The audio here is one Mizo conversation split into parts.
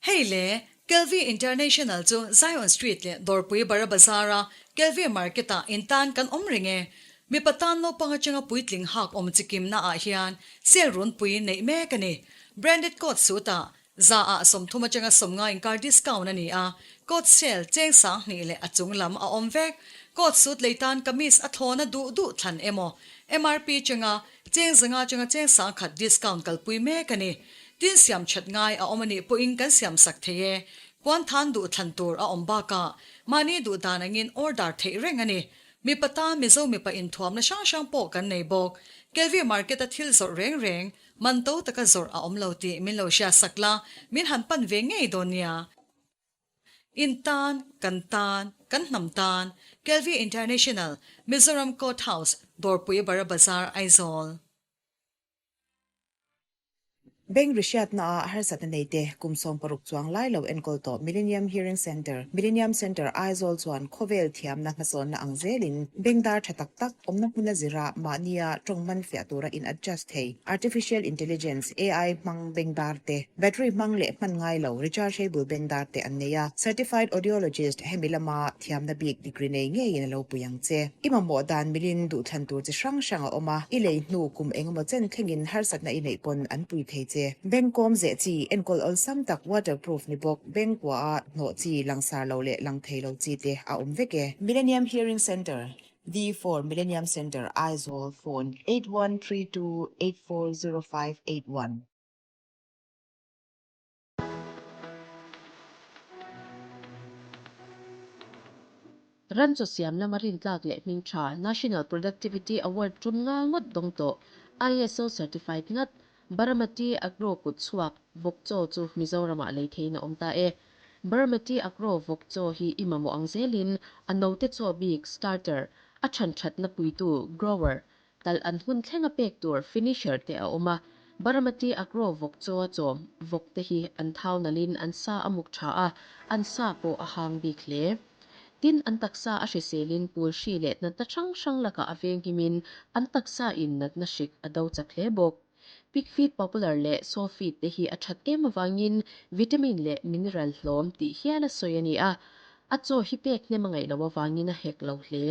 Hei le, Kelvie International chu Zion Street leh Dawrpui Bara Bazar-a Kelvie Market-ah in tan kan awm reng e. Mipa tan naupang atanga puitling hak awm chikimna ah hian sale runpui neih mek a ni. Branded coat suit-ah za ah 30 atanga 50 inkar discount a ni a, coat sale cheng 2000 leh a chung lam a awm vek. Coat suit lei tan kamis a thlawna duh duh thlan emaw MRP atanga Cheng 500 atanga cheng 1000 discount kalpui mek a ni. Tin siam that ngai a awm a nih pawhin kan siam sak thei e. Puan than duh thlan tur a awm bakah mahni duh dan angin order theih reng a ni. Mipa tan Mizo mipa inthuamna hrang hrang pawh kan nei bawk. Kelvie Market a thil zawrh reng reng, man to taka zawrh a awm lo tih min lo hriat sak la, min han pan ve ngei dawn nia. In tan, kan tan, kan hnam tan, Kelvie International, Mizoram Court House, Dawrpui Bara Bazar, Aizawl. Bank rihriatnaah harsatna neite kum 60 chuang lai lo enkawl tawh Millennium Hearing Centre, Millennium Centre Aizawl chuan khawvel thiamna hmasawnna ang zelin bank dar tha tak tak awmna hmuna zira mahnia tawng man fiah tura in adjust thei Artificial Intelligence, AI, hmang bank dar te, Battery hmang leh hman ngai lo rechargeable bank dar te an nei a, Certified Audiologist hemi lama thiamna bik degree nei ngeiin a lo pui ang che. I mamawh dan milin duhthlan tur chi hrang hrang a awm a, i lei hnu kum engemaw chen thlengin harsatna i neih pawn an pui thei che. Bank kawm zeh chi, enkawl awlsam tak waterproof ni bawk, bank kuaha hnawh chi, langsar lo leh lang thei lo chi te a awm vek e. Millennium Hearing Centre, V4 Millennium Centre, Aizawl, Phone, 8132840581. Ram chaw siam lama rintlak leh hming tha National Productivity Award tum nga ngawt dawng tawh ISO certified ngat Baramati Agro kut chhuak vawk chaw chu Mizoramah lei theiin a awm ta e. Baramati Agro vawk chaw hi i mamawh ang zelin a note chaw bik, starter, a than thatna puitu, grower, Talh an hun thleng a pek tur finisher te a awm a, Baramati Agro vawk chaw a chawm vawk te hi an thau nalh in an sa a muk tha a, an sa pawh a hang bik hle. Tin, an taksa a hrisel in pul hri leh natna hrang hrang lakah a veng him in an taksa in natna hrik a do chak hle bawk. Pig feed popular leh sow feed te hi a that em avangin vitamin leh mineral hlawm tih hial a sawi a ni a, a chaw hi pek hnem a ngaih loh avangin a hek lo hle.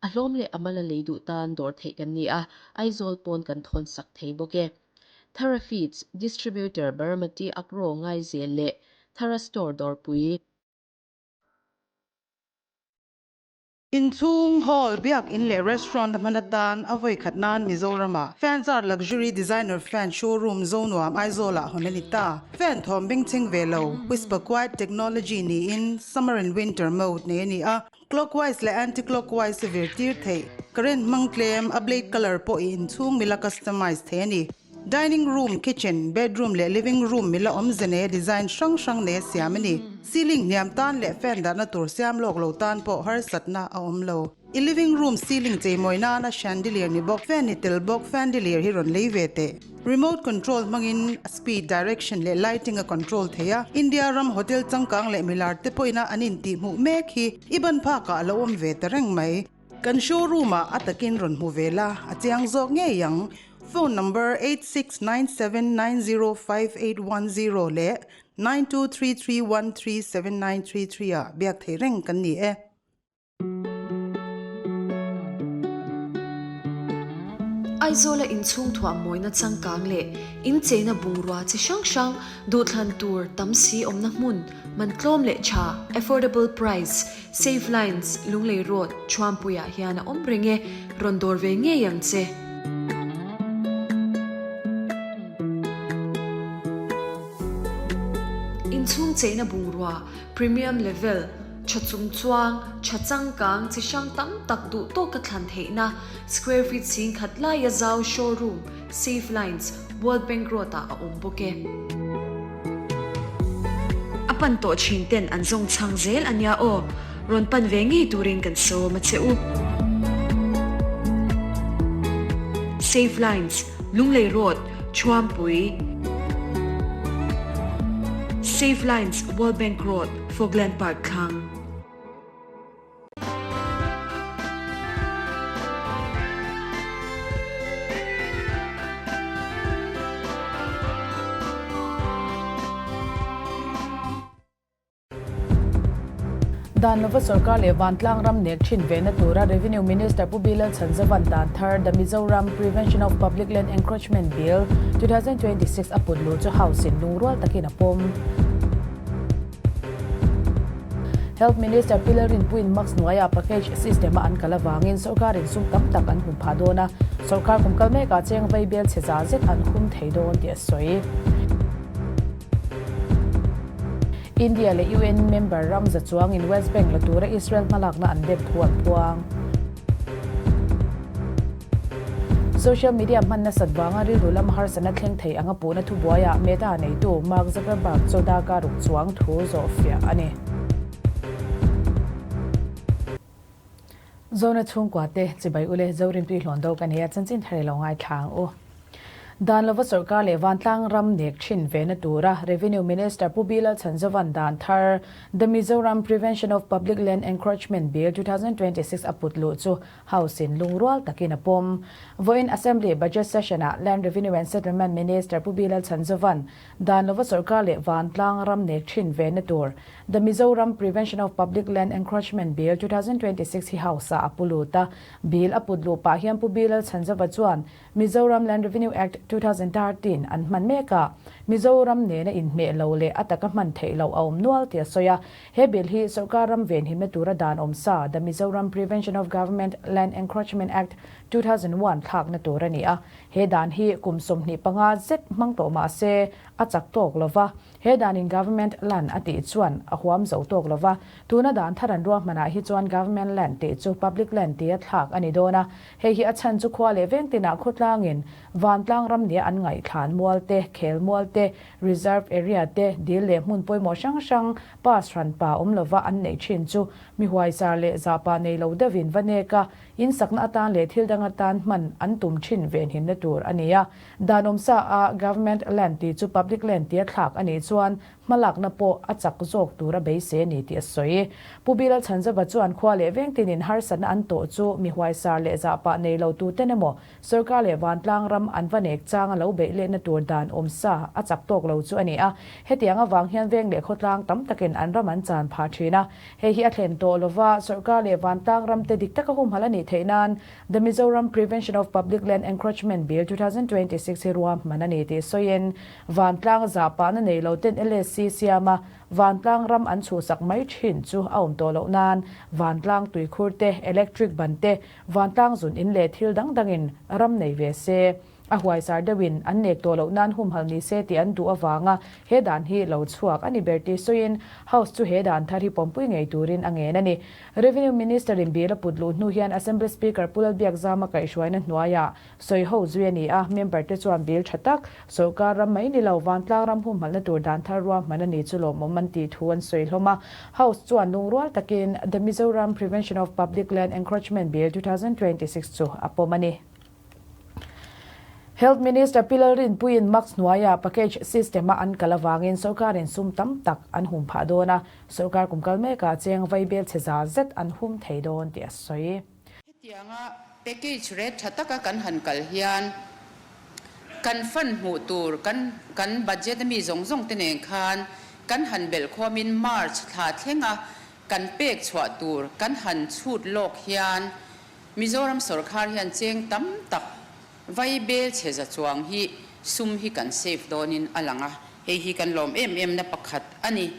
A hlawm leh a mal a lei duh tan dawr theih kan ni a, Aizawl pawn kan thawn sak thei bawk e. Thara Feeds, Distributor Baramati Agro Ngaizel leh Thara Store Dawrpui. Inchhung, hall, biakin leh restaurant a hman atan a vawi khat nan Mizoram-ah Fanzar Luxury Designer Fan Showroom Zonuam Aizawl-ah hawn a ni ta. Fan thawm bengchheng ve lo, Whisper Quiet Technology niin Summer and Winter Mode nei a ni a, Clockwise leh Anti-clockwise a vir tir theih. Current hmang tlem, a blade colour pawh i inchhung mila customize thei a ni. Dining room, kitchen, bedroom leh living room mila awmze nei a design hrang hrang nei a siam a ni. Ceiling hniam tan leh fan dahna tur siam lawk lo tan pawh harsatna a awm lo. I living room ceiling cheimawi nana chandelier ni bawk, fan ni tel bawk fandelier hi rawn lei ve teh. Remote control hmangin a speed, direction leh lighting a control thei a. India ram hotel changkang leh milar te pawhin a an intihhmuh mek hi i ban phakah a lo awm ve ta reng mai. Kan showroom ah a takin rawn hmu ve la, a chiang zawk ngei ang. Phone number 8697905810 leh 9233137933 ah biak thei reng kan ni e. Aizawla inchhung thuah mawina changkang leh incheina bungrua chi hrang hrang duhthlan tur tam si awmna hmun man tlawm leh tha, affordable price, Save Lines, Lunglei Road, Thuampuiah hian a awm reng e, rawn dawr ve ngei ang che. Inchhung cheina bungrua, Premium Level, tha chung chuang, tha changkang, chi hrang tam tak duh tawka thlan theihna, square feet 10,000 laia zau showroom, Save Lines, World Bank Road-ah a awm bawk e. A pan tawh thin ten an zawng chhang zel a nia aw, rawn pan ve ngei turin kan sawm a che u. Save Lines, Lunglei Road, Thuampui. Save Lines, World Bank Road, Fogland Park thlang. Dan lova sorkar leh vantlang ram nek thin vehna tura Revenue Minister Pu Bilal Chhanzavan dan thar The Mizoram Prevention of Public Land Encroachment Bill, 2026 a put luh chu House in lungrual takin a pawm. Health Minister Pi Lalrinpuiin mask hnuaiah package system a an kal avangin sorkarin sum tam tak an hum phah dawn a, sorkar kum kal mekah cheng vei bel chhe za zet an hum thei dawn tih a sawi. India leh UN member ram za chuangin West Bank la tura Israel hmalakna an dem thu an puang. Social media hman nasat vanga rilru lam harsatna thleng thei anga puhna thubuaiah Meta neitu Mark Zuckerberg chu darkar ruk chuang thu zawh fiah a ni. Zona chhungkua te chibai ule Zorinpui hlawn do ka nia chanchin thar i lo ngaithla ang u. Dan lova sorkar leh vantlang ram nek thin vehna tura Revenue Minister Pu Bilal Chhanzovan dan thar The Mizoram Prevention of Public Land Encroachment Bill 2026 a put luh chu House in lungrual takin a pawm. Vawiin Assembly Budget Session-ah Land Revenue and Settlement Minister Pu Bilal Chhanzovan dan lova sorkar leh vantlang ram nek thin vehna tur The Mizoram Prevention of Public Land Encroachment Bill 2026 hi House-ah a pu lut a. Bill a put luh pah hian Pu Bilal Chhanzova chuan Mizoram Land Revenue Act 2013 an hman mek a, Mizoram nena inhmeh lo leh a taka hman theih loh a awm nual tih a sawi a. He bill hi sorkar ram venhimna tura dan awm sa The Mizoram Prevention of Government Land Encroachment Act 2001 thlakna tur a ni a. He dan hi kum 25 zet hmang tawh mah se a chak tawk lo va. He danin Government Land a tih chuan a huam zo tawk lo va, tuna dan thar an ruahmanah hi chuan Government Land tih chu Public Land tia thlak a ni dawn a. Hei hi a chhan chu khua leh veng tinah khawtlangin vantlang ram nia an ngaihthlan mual te, khel mual te, reserve area te, dil leh hmun pawimawh hrang hrang pass hran pa awm lova an neih thin chu mi huaisar leh zahpah nei lo deuhin va nek a, insakna atan leh thil dang atan hman an tum thin venhimna tur a ni a. Dan awmsa a Government Land tih chu Public Land tia thlak a nih chuan hmalakna pawh a chak zawk tur a beisei a ni tih a sawi. Pu Bilal Chhanzova chuan khua leh veng tinin harsatna an tawh chu mi huaisar leh zahpah nei lo tuten emaw sorkar leh vantlang ram an va nek chang a lo beih lehna tur dan awmsa a chak tawk lo chu a ni a. Hetiang avang hian veng leh khawtlang tam takin an ram an chan phah thin a. Hei hi a thlen tawh lova sorkar leh vantlang ramte dik taka humhalh a nih theih nan The Mizoram Prevention of Public Land Encroachment Bill 2026 hi ruahman a ni tih sawiin vantlang zahpahna nei lo ten LSC siama vantlang ram an chhuhsak mai thin chu a awm tawh loh nan vantlang tuikhur te, electric ban te, vantlang zun in leh thil dang dangin ram nei ve se. A huaisar deuhin an nek tawh loh nan humhalh ni se tih an duh avanga he dan hi lo chhuak a ni ber tih sawiin House chu he dan thar hi pawmpui ngei turin a ngen a ni. Revenue Minister in bill a put luh hnu hian Assembly Speaker Pu Lalbiakzama kaihhruaina hnuaiah sawi ho zui a ni a, member te chuan bill tha tak, sorkar ram mai ni lo, vantlang ram humhalhna tur dan thar ruahman a ni chu lawmawm an tih thu an sawi hlawm a. House chuan lungrual takin The Mizoram Prevention of Public Land Encroachment Bill 2026 chu a pawm a ni. Health Minister Pi Lalrinpuiin mask hnuaia package system-a an kal avangin sorkarin sum tam tak an hum phah dawn a, sorkar kum kal mekah cheng vai bel chhe za zet an hum thei dawn tih a sawi. Hetianga package rate tha taka kan han kal hian kan fund hmuh tur kan kan budget ami zawng zawng te nen khan kan han belh khawmin March thla thlenga kan pek chhuah tur kan han chhut lawk hian Mizoram sawrkhar hian cheng tam tak vai bel chhe za chuang hi sum hi kan save dawnin a lang a, hei hi kan lawm em em na pakhat a ni.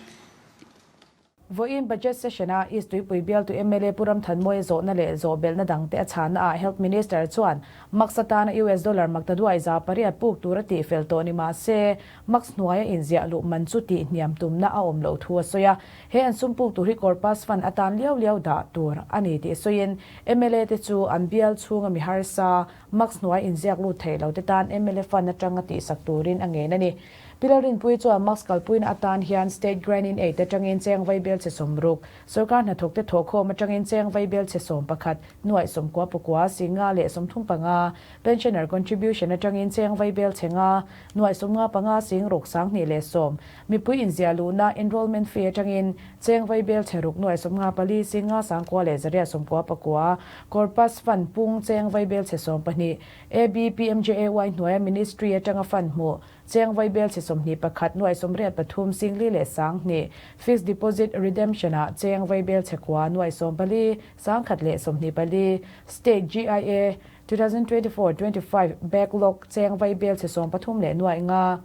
Vawiin Budget Session-a East Tuipui bialtu mla Pu Ramthanmawia zawhna leh zawhbelhna dangte a chhana ah Health Minister chuan Max atana US dollar maktaduai 800 puk tur a tihfel tawh ni mah se Max hnuaia inziah luh man chu tihhniam tumna a awm loh thu a sawi a. He an sum puk tur hi Corpus Fund atan liau liau dah tur a ni tih sawiin mla te chu an bial chhunga mi harsa Max hnuai inziak lut theih lo te tan mla Fund atanga tihsak turin a ngen a ni. Pi Lalrinpuii chuan Max kalpuina atan hian State Grant in Aid atangin cheng vaibel chhe 60, Sorkar hnathawk te thawhkhawm atangin cheng vaibel chhe 11, nuaih 99, 35, Pensioner contribution atangin cheng vaibel chhe nga, nuaih 55, 6, 210, mipui inziah luhna enrollment fee atangin cheng vaibel chhe ruk nuaih 54, 5 9 le 899, Corpus Fund pung cheng vaibel chhe 12. 2,020 ABPMJAY hnuaia Ministry atanga fund hmuh Cheng vaibelchhe 21 nuai 83 singli leh 2000 Fixed Deposit Redemption ah cheng vaibelchhe kua nuai 14 124 State GIA 2024 25 Backlog cheng vaibelchhe 13 leh nuai nga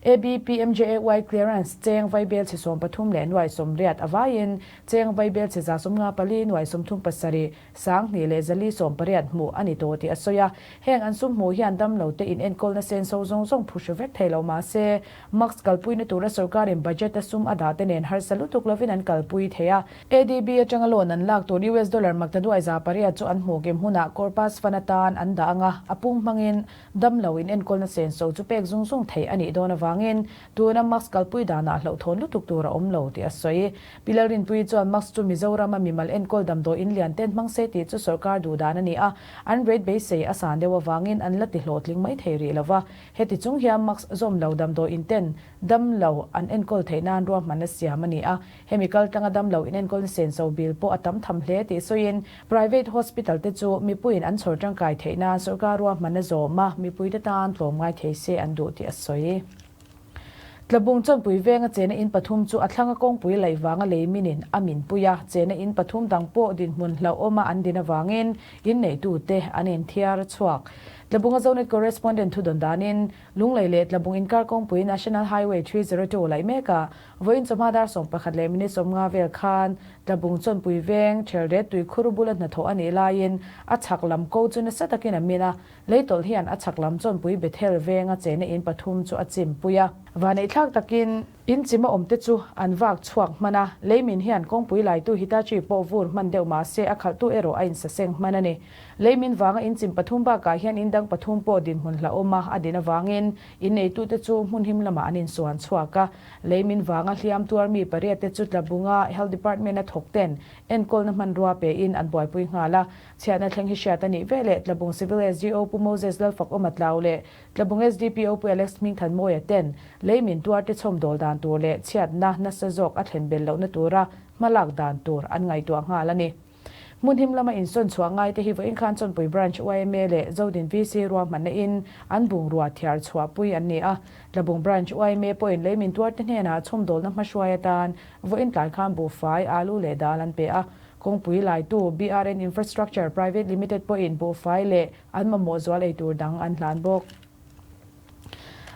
ABPMJAY Clearance cheng vaibelchhe 13 leh nuai 80 avaiin cheng vaibelchhe 154 nuai 37 2 leh 480 hmuh a ni tawh tih a sawi a. Heng an sum hmuh hian damlo te in enkawlna senso zawng zawng phu hru vek thei lo mah se, mask kalpuina tura sorkarin budget a sum a dah te nen harsa lutuk lovin an kalpui thei a. ADB atanga loan an lak tur US dollar maktaduai 800 chu an hmuh kim hunah corpus fund atan an dah ang a, a pung hmangin damlo in enkawlna senso chu pek zung zung theih a nih dawn avangin tuna mask kalpui danah hlauhthawn lutuk tur a awm lo tih a sawi. Pi Lalrinpuii chuan mask chu Mizorama mimal enkawl damdawi in lian ten hmang se tih chu sorkar duh dan a ni a, an rate beisei a san deuh avangin an la ti hlawhtling mai thei rih lo va. Heti chung hian mask zawm lo damdawi in ten dam lo an enkawl theih nan ruahmanna siam a ni a, hemi kaltlanga dam lo inenkawlna senso bill pawh a tam tham hle tih sawiin private hospital te chu mipuiin an chhawr tangkai theih nan sorkar ruahmanna zawm a, mipuite tan tlawm ngai thei se an duh tih a sawi. Tlabung Chawnpui venga chena in pathum chu a thlanga kawngpui laih vanga lei minin a min pui a, chena in pathum dang pawh dinhmun hlauhawma an din avangin inneitute an inthiar chhuak. Tlabunga Zonet Correspondent thudawn danin Lunglei leh Tlabung inkar kawngpui National Highway 302 laih mekah vawiin chawhma dar 11 leh minute 50 vel khan Tlabung Chawnpui veng Thelret tuikhur bula hnathawh a nih laiin a chhak lam ko chu nasa takin a min a, Leitawlh hian a chhak lam Chawnpui Bethel venga chena in pathum chu a chimpui a. Vaneihthlak takin in chim a awmte chu an vak chhuak hman a, leimin hian kawngpui laitu Hitachi pawh vur hman deuh mah se a khalhtu erawh a insaseng hman a ni. Leimin vanga in chim pathum bakah hian in dang pathum pawh dinhmun hlauhawm a a din avangin in neitute chu hmun him lamah an insuan chhuak a. Leimin vanga hliam tuar mi pariat te chu Tlabunga Health Department a thawk ten enkawlna hmanrua pein an buaipui nghal a. Chhiatna thleng hi hriat a nih ve leh Tlabung Civil SDO Pu Moses Lalfakawma Tlau leh Tlabung SDPO Pu Alex Hmingthanmawia ten lei min tuarte chhawmdawl dan tur leh chhiatna nasa zawk a thlen bel lohna tura hmalak dan tur an ngaihtuah nghal a ni. Hmun him lama insawn chhuah ngaite hi vawiin khan Chawnpui Branch yma leh Zodin VC ruahmanna in an bungrua thiar chhuahpui an ni a. Tlabung Branch yma pawhin lei min tuarte hnenah chhawmdawlna hmahruai atan vawiin tlai khan buhfai, alu leh dal an pe a. Kawngpui laitu BRN Infrastructure Private Limited pawhin buhfai leh an mamawh zual ei tur dang an hlan bawk.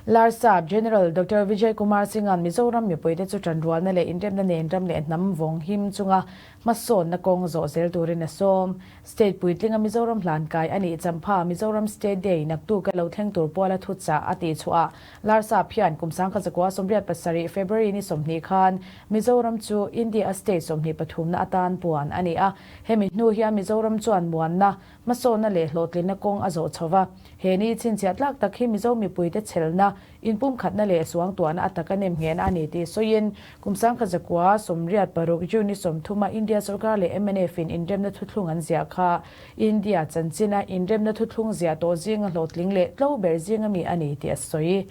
Larsap General Doctor Vijay Kumar Singh-a'n Mizoram mipuite chu tanrualna leh inremna nen ram leh hnam vawng him chunga hmasawnna kawng zawh zel turin a sawm. State puitlinga Mizoram hlan kai a nih champha Mizoram State Day naktuk a lo thleng tur puala thuchah a tihchhuah Larsap hian kum 1987 February ni 20 khan Mizoram chu India a state 23 na atan puan a ni a. Hemi hnu hian Mizoram chuan muanna, hmasawnna leh hlawhtlinna kawng a zawh chho va. He ni chhinchhiah tlak tak hi Mizo mipuite chhelna, inpumkhatna leh suangtuahna a taka nem nghehna a ni tih sawiin kum 1986 June ni 30 a India sorkar leh mnf in inremna thuthlung an ziah kha India chanchina inremna thuthlung ziah tawh zinga hlawhtling leh tlo ber zinga mi a ni tih a sawi.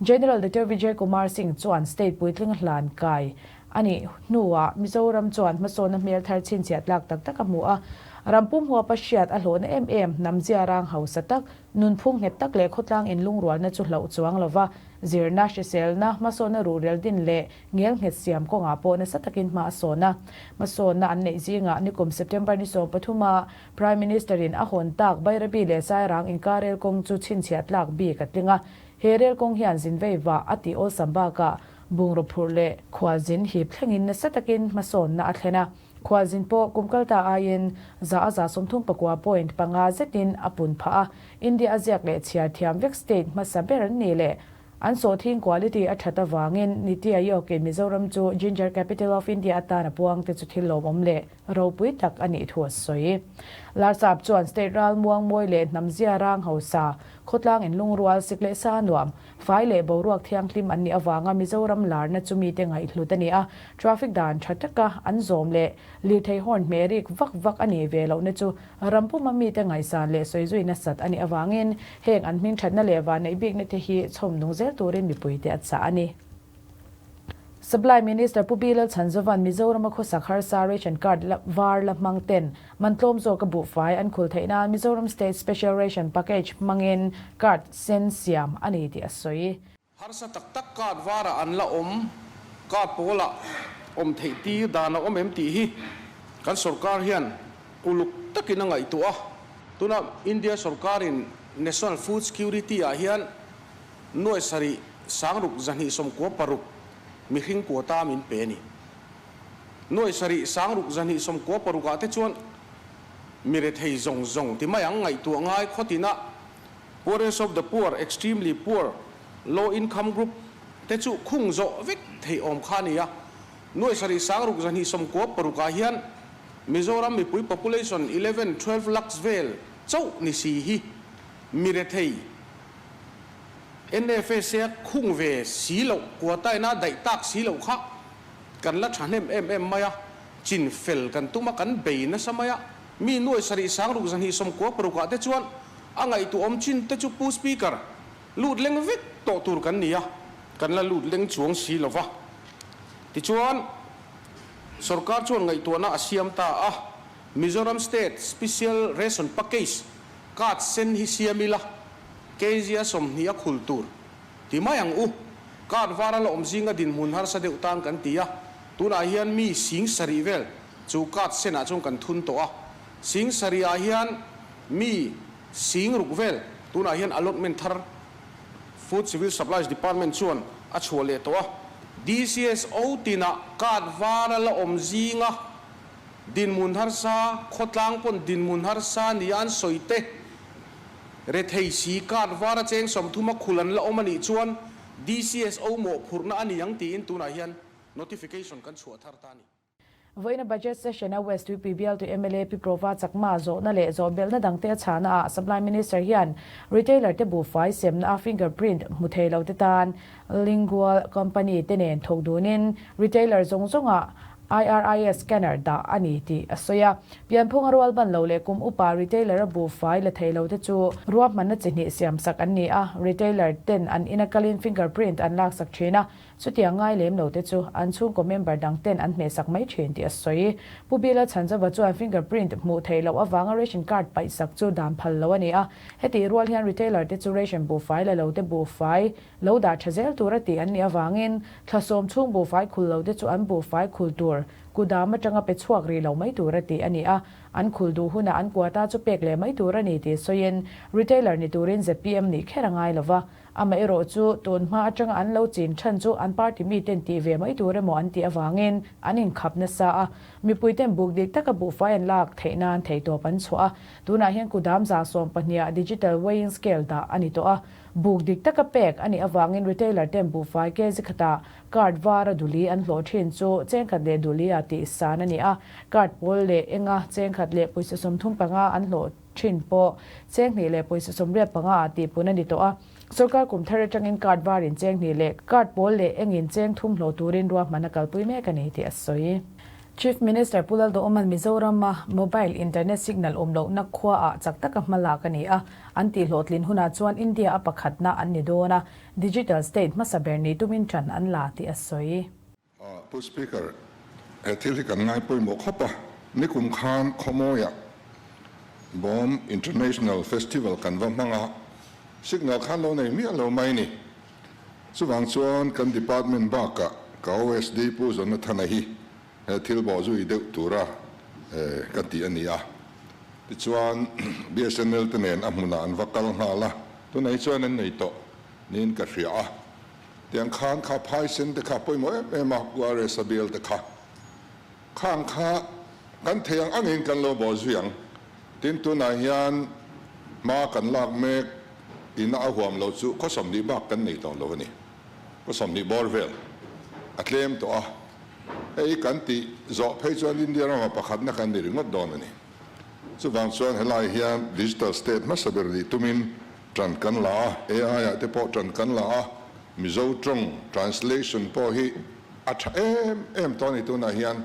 General Doctor Vijay Kumar Singh chuan state puitling hlan kai a nih hnuah Mizoram chuan hmasawnna hmel thar chhinchhiah tlak tak tak a hmu a. Ram pum huapa hriat a hlawhna em em, hnam zia rang hausa tak, nunphung nghet tak leh khawtlang inlungrualna chu hlauh chuang lova zirna, hriselna, hmasawnna ruhrel din leh ngel nghet siam kawngah pawh nasa takin hma a sawn a. Hmasawnna an neih zingah nikum September ni 13 a Prime Minister in a hawn tak Bairabi leh Sairang inkar rel kawng chu chhinchhiah tlak bik a tling a. He rel kawng hian zin vei vah a tih awlsam bakah bungraw phurh leh khualzin hip thlengin nasa takin hmasawnna a thlen a. Khualzin pawh kum kalta aiin za a za 39 point panga zetin a pun phah a. India a ziak leh chhiar thiam vek state hmasa ber an nih leh an sawhthing quality a that avangin Niti Aayog-in Mizoram chu Ginger Capital of India atan a puang te chu thil lawmawm leh ropui tak a nih thu a sawi. Larsap chuan state ral muang mawi leh hnam zia rang hausa, khawtlang inlungrual sik leh sa nuam, fai leh boruak thianghlim an nih avanga Mizoram larna chu mite ngaihhlut a ni a, traffic dan tha taka an zawm leh lirthei horn hmeh rik vak vak a nih ve lohna chu ram puma mite ngaihsan leh sawizui nasat a nih avangin heng an hmingthatna leh vanneih bikna te hi chhawm nung zel turin mipuite a chah a ni. Supply Minister Pu B Lalchhanzova'n Mizorama khawsak harsa ration card var la hmang ten man tlawm zawka buhfai an khul theih nan Mizoram State Special Ration Package hmangin card sen siam a ni tih a sawi. Harsa tak tak card varah an la awm, card pawlah awm theih tir dan a awm em tih hi kan sorkar hian uluk takin a ngaihtuah a. Tuna India sorkarin National Food Security ah hian nuai sarih sangruk zahnih 96 mihring quota min pe a ni. Nuai sarih sangruk zahnih 96 ah te chuan mi rethei zawng zawng ti mai ang ngaihtuah ngai khawtin a poorest of the poor, extremely poor, low income group te chu khung zawh vek theih awm kha a ni a. Nuai sarih sangruk zahnih 96 ah hian Mizoram mipui population 11, 12 lakhs vel chauh ni si hi mi rethei NFSA a khung ve si loh, quota ina daih tak si loh kha kan la thahnem em em mai a, chin fel kan tum a, kan bei nasa mai a, mi nuai sarih sangruk zahnih 96 ah te chuan a ngaihtuahawm chin te chu Pu Speaker lut leng vek tawh tur kan ni a, kan la lut leng chuang si lo va. Tichuan, sorkar chuan ngaihtuahna a siam ta a, Mizoram State Special Ration Package card sen hi siam ila, kg a 20 a khul tur ti mai ang u. Card var a la awm zinga dinhmun harsa deuh tan kan ti a, tunah hian mi 7000 vel chu card senah chuan kan thun tawh a, 7000 ah hian mi 6000 vel tunah hian allotment thar Food Civil Supplies Department chuan a chhuah leh tawh a, DCSO tinah card var a la awm zinga dinhmun harsa, khawtlang pawn dinhmun harsa nia an sawi te, rethei si card var a cheng 30 a khul an la awm a nih chuan DCSO mawhphurhna a ni ang tiin tunah hian notification kan chhuah thar ta a ni. Vawiina Budget Session a West Tuipui bialtu mla Pi Prova Chakma zawhna leh zawhbelhna dangte a chhahna ah Supply Minister hian retailer te buhfai semna a fingerprint hmu thei lo te tan Lingual Company te nen thawk dunin retailer zawng zawngah IRIS scanner dah a ni tih a sawi a. Pianphunga rual ban lo leh kum upa retailer a buhfai la thei lo te chu ruahmanna chi hnih siamsak an ni a, retailer ten an ina kalin fingerprint an laksak thin a, Chutiang ngai lem lo te chu an chhungkaw member dang ten an hmehsak mai thin tih a sawi. Pu Bila Chhanzova chuan fingerprint hmuh theih loh avanga ration card paihsak chu dan phal lo a ni a. Hetih rual hian retailer te chu ration buhfai la lo te buhfai lo dah tha zel tur a tih an nih avangin thla sawm chhung buhfai khul lo te chu an buhfai khul tur kudam atanga pe chhuak rih lo mai tur a tih a ni a. An khul duh hunah an quota chu pek leh mai tur a ni tih sawiin retailer ni turin zpm nih kher a ngai lova. Amaherawh chu tun hma atanga an lo chin than chu an party miten tih ve mai tur emaw an tih avangin an inkhap nasa a, mipuiten buk dik taka buhfai an lak theih nan theihtawp an chhuah a. Tunah hian kudam 12% ah digital weighing scale dah a ni tawh a, buk dik taka pek a nih avangin retailer ten buhfai kg khatah card vara duli an hlawh thin chu chengkhat leh duli ah tih san a ni a, card pawl leh enga chengkhat leh pawisa 35 an hlawh thin pawh cheng hnih leh pawisa 85 ah tih pun a ni tawh a. Sorkar kum thar atangin card var in cheng hnih leh card pawl leh engin cheng thum hlawh turin ruahman a kalpui mek a ni tih a sawi. Chief Minister Pu Lalduhawma'n Mizorama mobile internet signal awm lohna khua ah chak taka hma lak a ni a, an tih hlawhtlin hunah chuan India a pakhatna an ni dawn a, digital state hmasa ber ni tumin tan an la tih a sawi. Pu Speaker, he thil hi kan ngai pawimawh khawp a, nikum khan Khawmawiah Bawm International Festival kan va hmang a, signal khan lo nei miah lo mai ni. Chuvang chuan kan department bakah ka OSD Pu Jonathana hi he thil bawhzui deuh tura ka ti a ni a. Tichuan BSNL te nen a hmunah an va kal nghal a, tunah hi chuan an nei tawh niin ka hria a. Tiang khan kha phaisen te kha pawimawh em em a, QRS a bial te kha. Khang kha kan thei ang angin kan lo bawh zui ang. Tin, tunah hian hma kan lak mek ina a huam lo chu khaw 20 bak kan nei tawh lo a ni. Khaw 20 bawr vel a tlem tawh a. Hei kan tih zawh phei chuan India rama pakhatna kan ni ringawt dawn a ni. Chuvang chuan helai hian digital state hmasa ber nih tumin Ṭan kan la a, AI ah te pawh ṭan kan la a, Mizo ṭawng translation pawh hi a ṭha em em tawh a ni tunah hian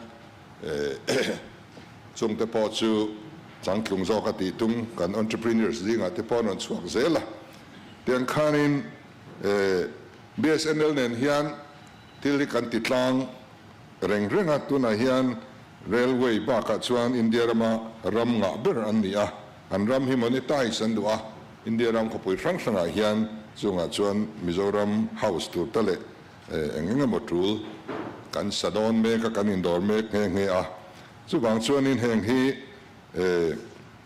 chung te pawh chu changtlung zawk a tih tum kan entrepreneurs zingah te pawh an rawn chhuak zel a. Tiang khanin BSNL nen hian. Thil hi kan ti tlang reng reng a, tunah hian Railway bakah chuan India rama ram ngah ber an ni a, an ram hi monetize an duh a, India ram khawpui hrang hrangah hian chungah chuan Mizoram House tur te leh eng eng emaw tul kan sa dawn mek a, kan indawr mek nghe nghe a, chuvang chuanin heng hi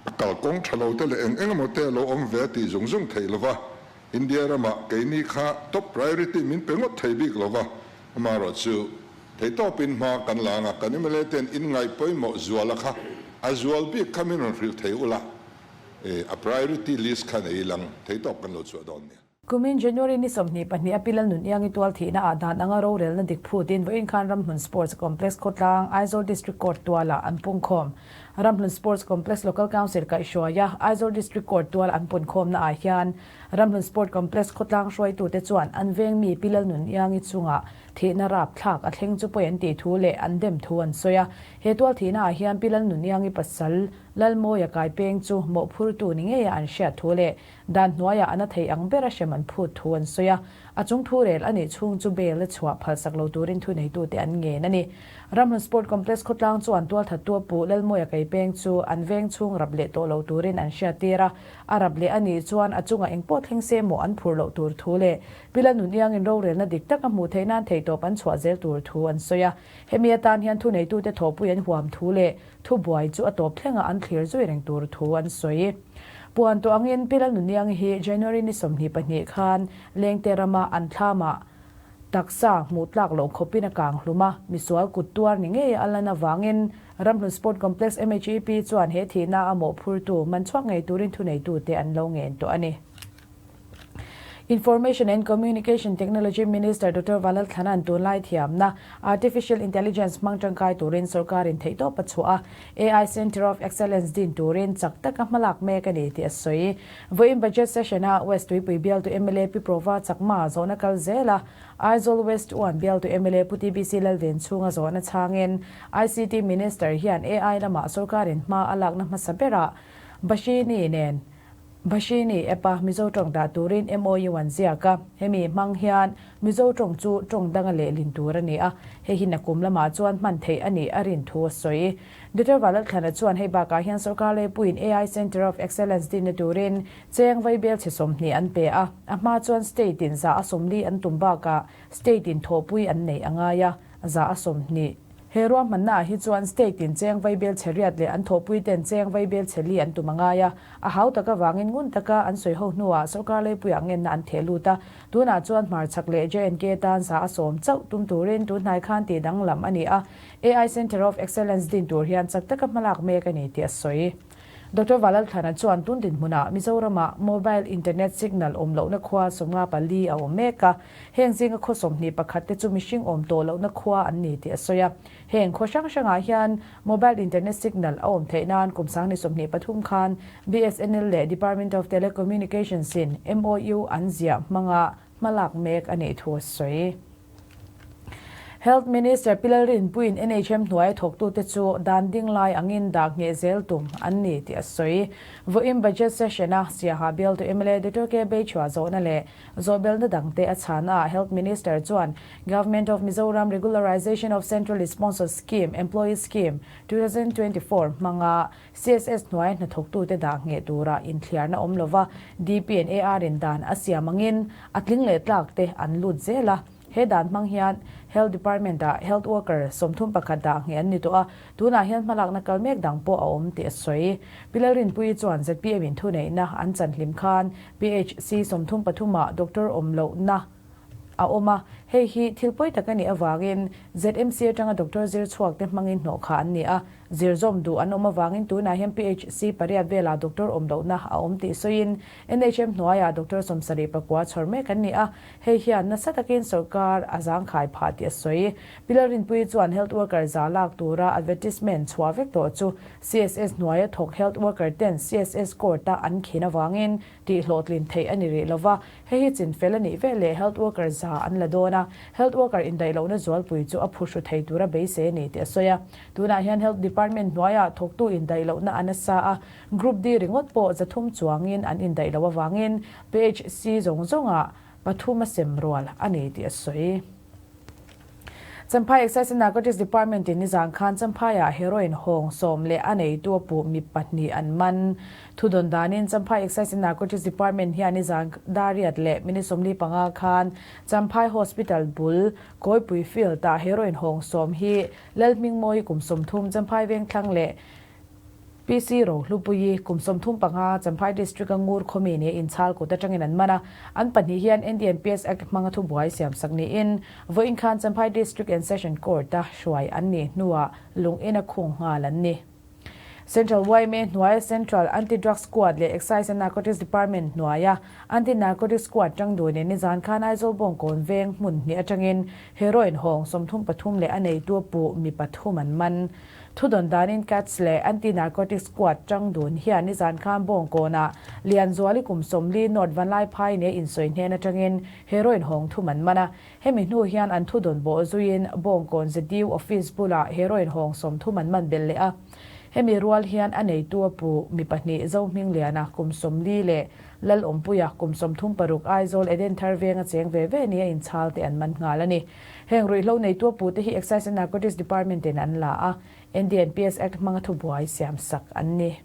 a kalkawng tha lo te leh eng eng emaw te a lo awm ve a tih zung zung theih lova, India ramah keini kha top priority min pe ngawt thei bik lova, amaherawhchu Theitawpin hma kan la ang a, kan mla ten in ngaih pawimawh zuala kha a zual bik kha min rawn hrilh thei ula, e a priority list kha nei ilang theitawp kan lo chhuah dawn nia. Kumin January ni 22 a Pilal nun iangi tual thihna ah dan anga rorelna dik phutin vawiin khan Ramhlun Sports Complex khawtlang Aizawl District Court tualah an pungkhawm. Ramhlun Sports Complex Local Council kaihhruaia Aizawl District Court tual an punkhawmna ah hian Ramhlun Sport Complex khawtlang hruaitute chuan an veng mi Pilal nun iangi chungah Thihna rapthlak a thleng chu pawi an tih thu leh an dem thu an sawi a. He tual thihna ah hian Pi Lalnuniangi pasal Lalmawia kaipeng chu mawhphurtu ni ngeia an hriat thu leh dan hnuaiah a na thei ang bera hrem an phut thu an sawi a. A chung thu rel a nih chhung chu bail a chhuah phalsak lo turin thuneitute an ngen a ni. Ramhlun Sport Complex khawtlang chuan tualthattu a puh Lalmawia kaipeng chu an veng chhung rap leh tawh lo turin an hriattir a. A rap leh a nih chuan a chungah engpawh thleng se mawh an phur loh tur thu leh Pila nun iangin rorelna dik tak a hmuh theih nan theihtawp an chhuah zel tur thu an sawi a. Hemi atan hian thuneitute thawhpui an huam thu leh thubuai chu a tawp thlengah an thlir zui reng tur thu an sawi. Puan tawh angin Pila nun iang hi January ni 22 khan Lengte rama an thlamah taksa hmuh tlak loh khawpin a kang hlum a, misual kut tuar ni ngei a lan avangin Ramhlun Sport Complex MHEP chuan he thihna a mawhphurtu man chhuak ngei turin thuneitute an lo ngen tawh a ni. Information and Communication Technology Minister Doctor Valal Thlana'n tunlai thiamna Artificial Intelligence hmang tangkai turin sorkarin theihtawp a chhuah a, AI Centre of Excellence din turin chak taka hmalak mek a ni tih a sawi. Vawiin Budget Session-a West Tuipui bialtu mla Pi Prova Chakma zawhna kal zel a, Aizawl West Uan bialtu mla Pu TBC Lalven chhunga zawhna chhangin ICT Minister hian AI lamah sorkarin hma a lakna hmasa berah Bashini nen Bhashini app-a Mizo tawng dah turin MOU an ziak a, hemi hmang hian Mizo tawng chu tawng danga lehlin tur a ni a, hei hi nakum lamah chuan hman theih a nih a rin thu a sawi. Doctor Valalthlana chuan hei bakah hian sorkar leipuiin AI Centre of Excellence dinna turin cheng vaibel chhe 20 an pe a, a hma chuan state in 140 an tum bakah state in thawhpui an neih a ngai a, 120. He ruahmanna ah hi chuan state in cheng vaibel chhe riat leh an thawhpui ten cheng vaibel chhe li an tum a ngai a, a hau tak avangin ngun taka an sawi ho hnuah sorkar leipuiah ngenna an theh lut a, tunah chuan hmarchhak leh J&K tan 100 chauh tum turin tunhnai khan tih danglam a ni a, AI Centre of Excellence din tur hian chak taka hmalak mek a ni tih a sawi. Doctor Valalthlana chuan tun dinhmunah Mizoramah mobile internet signal awm lohna khua 54 a awm mek a, heng zinga khaw 21 te chu mihring awm tawh lohna khua an ni tih a sawi a. Heng khaw hrang hrangah hian mobile internet signal a awm theih nan kum sangni 23 khan BSNL leh Department of Telecommunications in MOU an ziah hmanga hmalak mek a nih thu a sawi. Health Minister Pi Lalrinpuiin NHM hnuaia thawktute chu dan ding lai angin dah ngheh zel tum an ni tih a sawi. Vawiin Budget Session-a Siaha bialtu mla Doctor K Beichhua zawhna leh zawhbelna dangte a chhana Health Minister chuan Government of Mizoram Regularization of Centrally Sponsored Scheme Employee Scheme 2024 hmanga CSS hnuaia hnathawktute dah ngheh tura inthliarna awm lova DP and AR in dan a siam angin a tling leh tlak te an lut zel a. He dan hmang hian Health Department ah Health Worker 31 dah ngheh an ni tawh a, tunah hian hmalakna kal mek dang pawh a awm tih a sawi. Pi Lalrinpuii chuan zpm in thuneihna an chan hlim khan PHC 33 ah doctor awm lohna a awm a, hei hi thil pawi tak a nih avangin ZMC atanga doctor zir chhuak te hmangin hnawh kha an ni a, zir zawm duh an awm avangin tunah hian PHC pariat velah doctor awm lohna a awm tih sawiin NHM hnuaiah doctor 79 chhawr mek an ni a, hei hian nasa takin sorkar a zangkhai phah tih a sawi. Pi Lalrinpuii chuan health worker za lak tura advertisement chhuah vek tawh chu CSS hnuaia thawk health worker ten CSS court a an khin avangin tih hlawhtlin theih a ni rih lova, Hei hi chinfel a nih veleh health worker za an la dawn a, health worker indaih lohna zualpui chu a phuhru thei tura beisei a ni tih a sawi a. Tunah hian health department hnuaiah thawktu indaih lohna a nasa a, group D ringawt pawh 300 chuangin an indaih loh avangin PHC zawng zawngah pathum a sem rual a ni tih a sawi. Champhai Excise and Narcotics Department in nizan khan Champhaiah heroin hawng sawm leh a neitu a puh mi pahnih an man. Thudawn danin Champhai Excise and Narcotics Department hian nizan Dariat leh minute 45 khan Champhai Hospital bul Kawipui Field ah heroin hawng sawm hi Lalhmingmawi kum 30 Champhai Vengthlang leh PC Rohlupuii, kum 35, Champhai District-a Ngur khawmi nia inchhal kut atangin an man a, an pahnih hian NDNPS Act hmanga thubuai siamsak niin vawiin khan Champhai District and Session Court-a hruai an nih hnuah lung ina khung nghal an ni. Central yma hnuaia Central Anti-Drug Squad leh Excise and Narcotics Department hnuaia Anti-Narcotics Squad tang dunin nizan khan Aizawl Bawngkawn veng hmun hnih atangin heroin hawng 33 leh a neitu a puh mi pathum an man. Thudawn danin Cats leh Anti-Narcotics Squad tang dun hian nizan khan Bawngkawnah Lianzuali kum 40 North Vanlaiphai nia insawi hnen atangin heroin hawng thum an man a. Hemi hnu hian an thudawn bawh zuiin Bawngkawn ZDU office bulah heroin hawng 30 an man belh leh a. Hemi rual hian a neitu a pu mi pahnih Zohmingliana kum 40 leh Lalawmpuia kum 36 Aizawl Edenthar venga cheng ve ve nia inchhal te an man nghal a ni. Heng ruihhlo neitu a pute hi Excise and Narcotics Department in an la a, NDNPS Act hmanga thubuai siam sak an ni.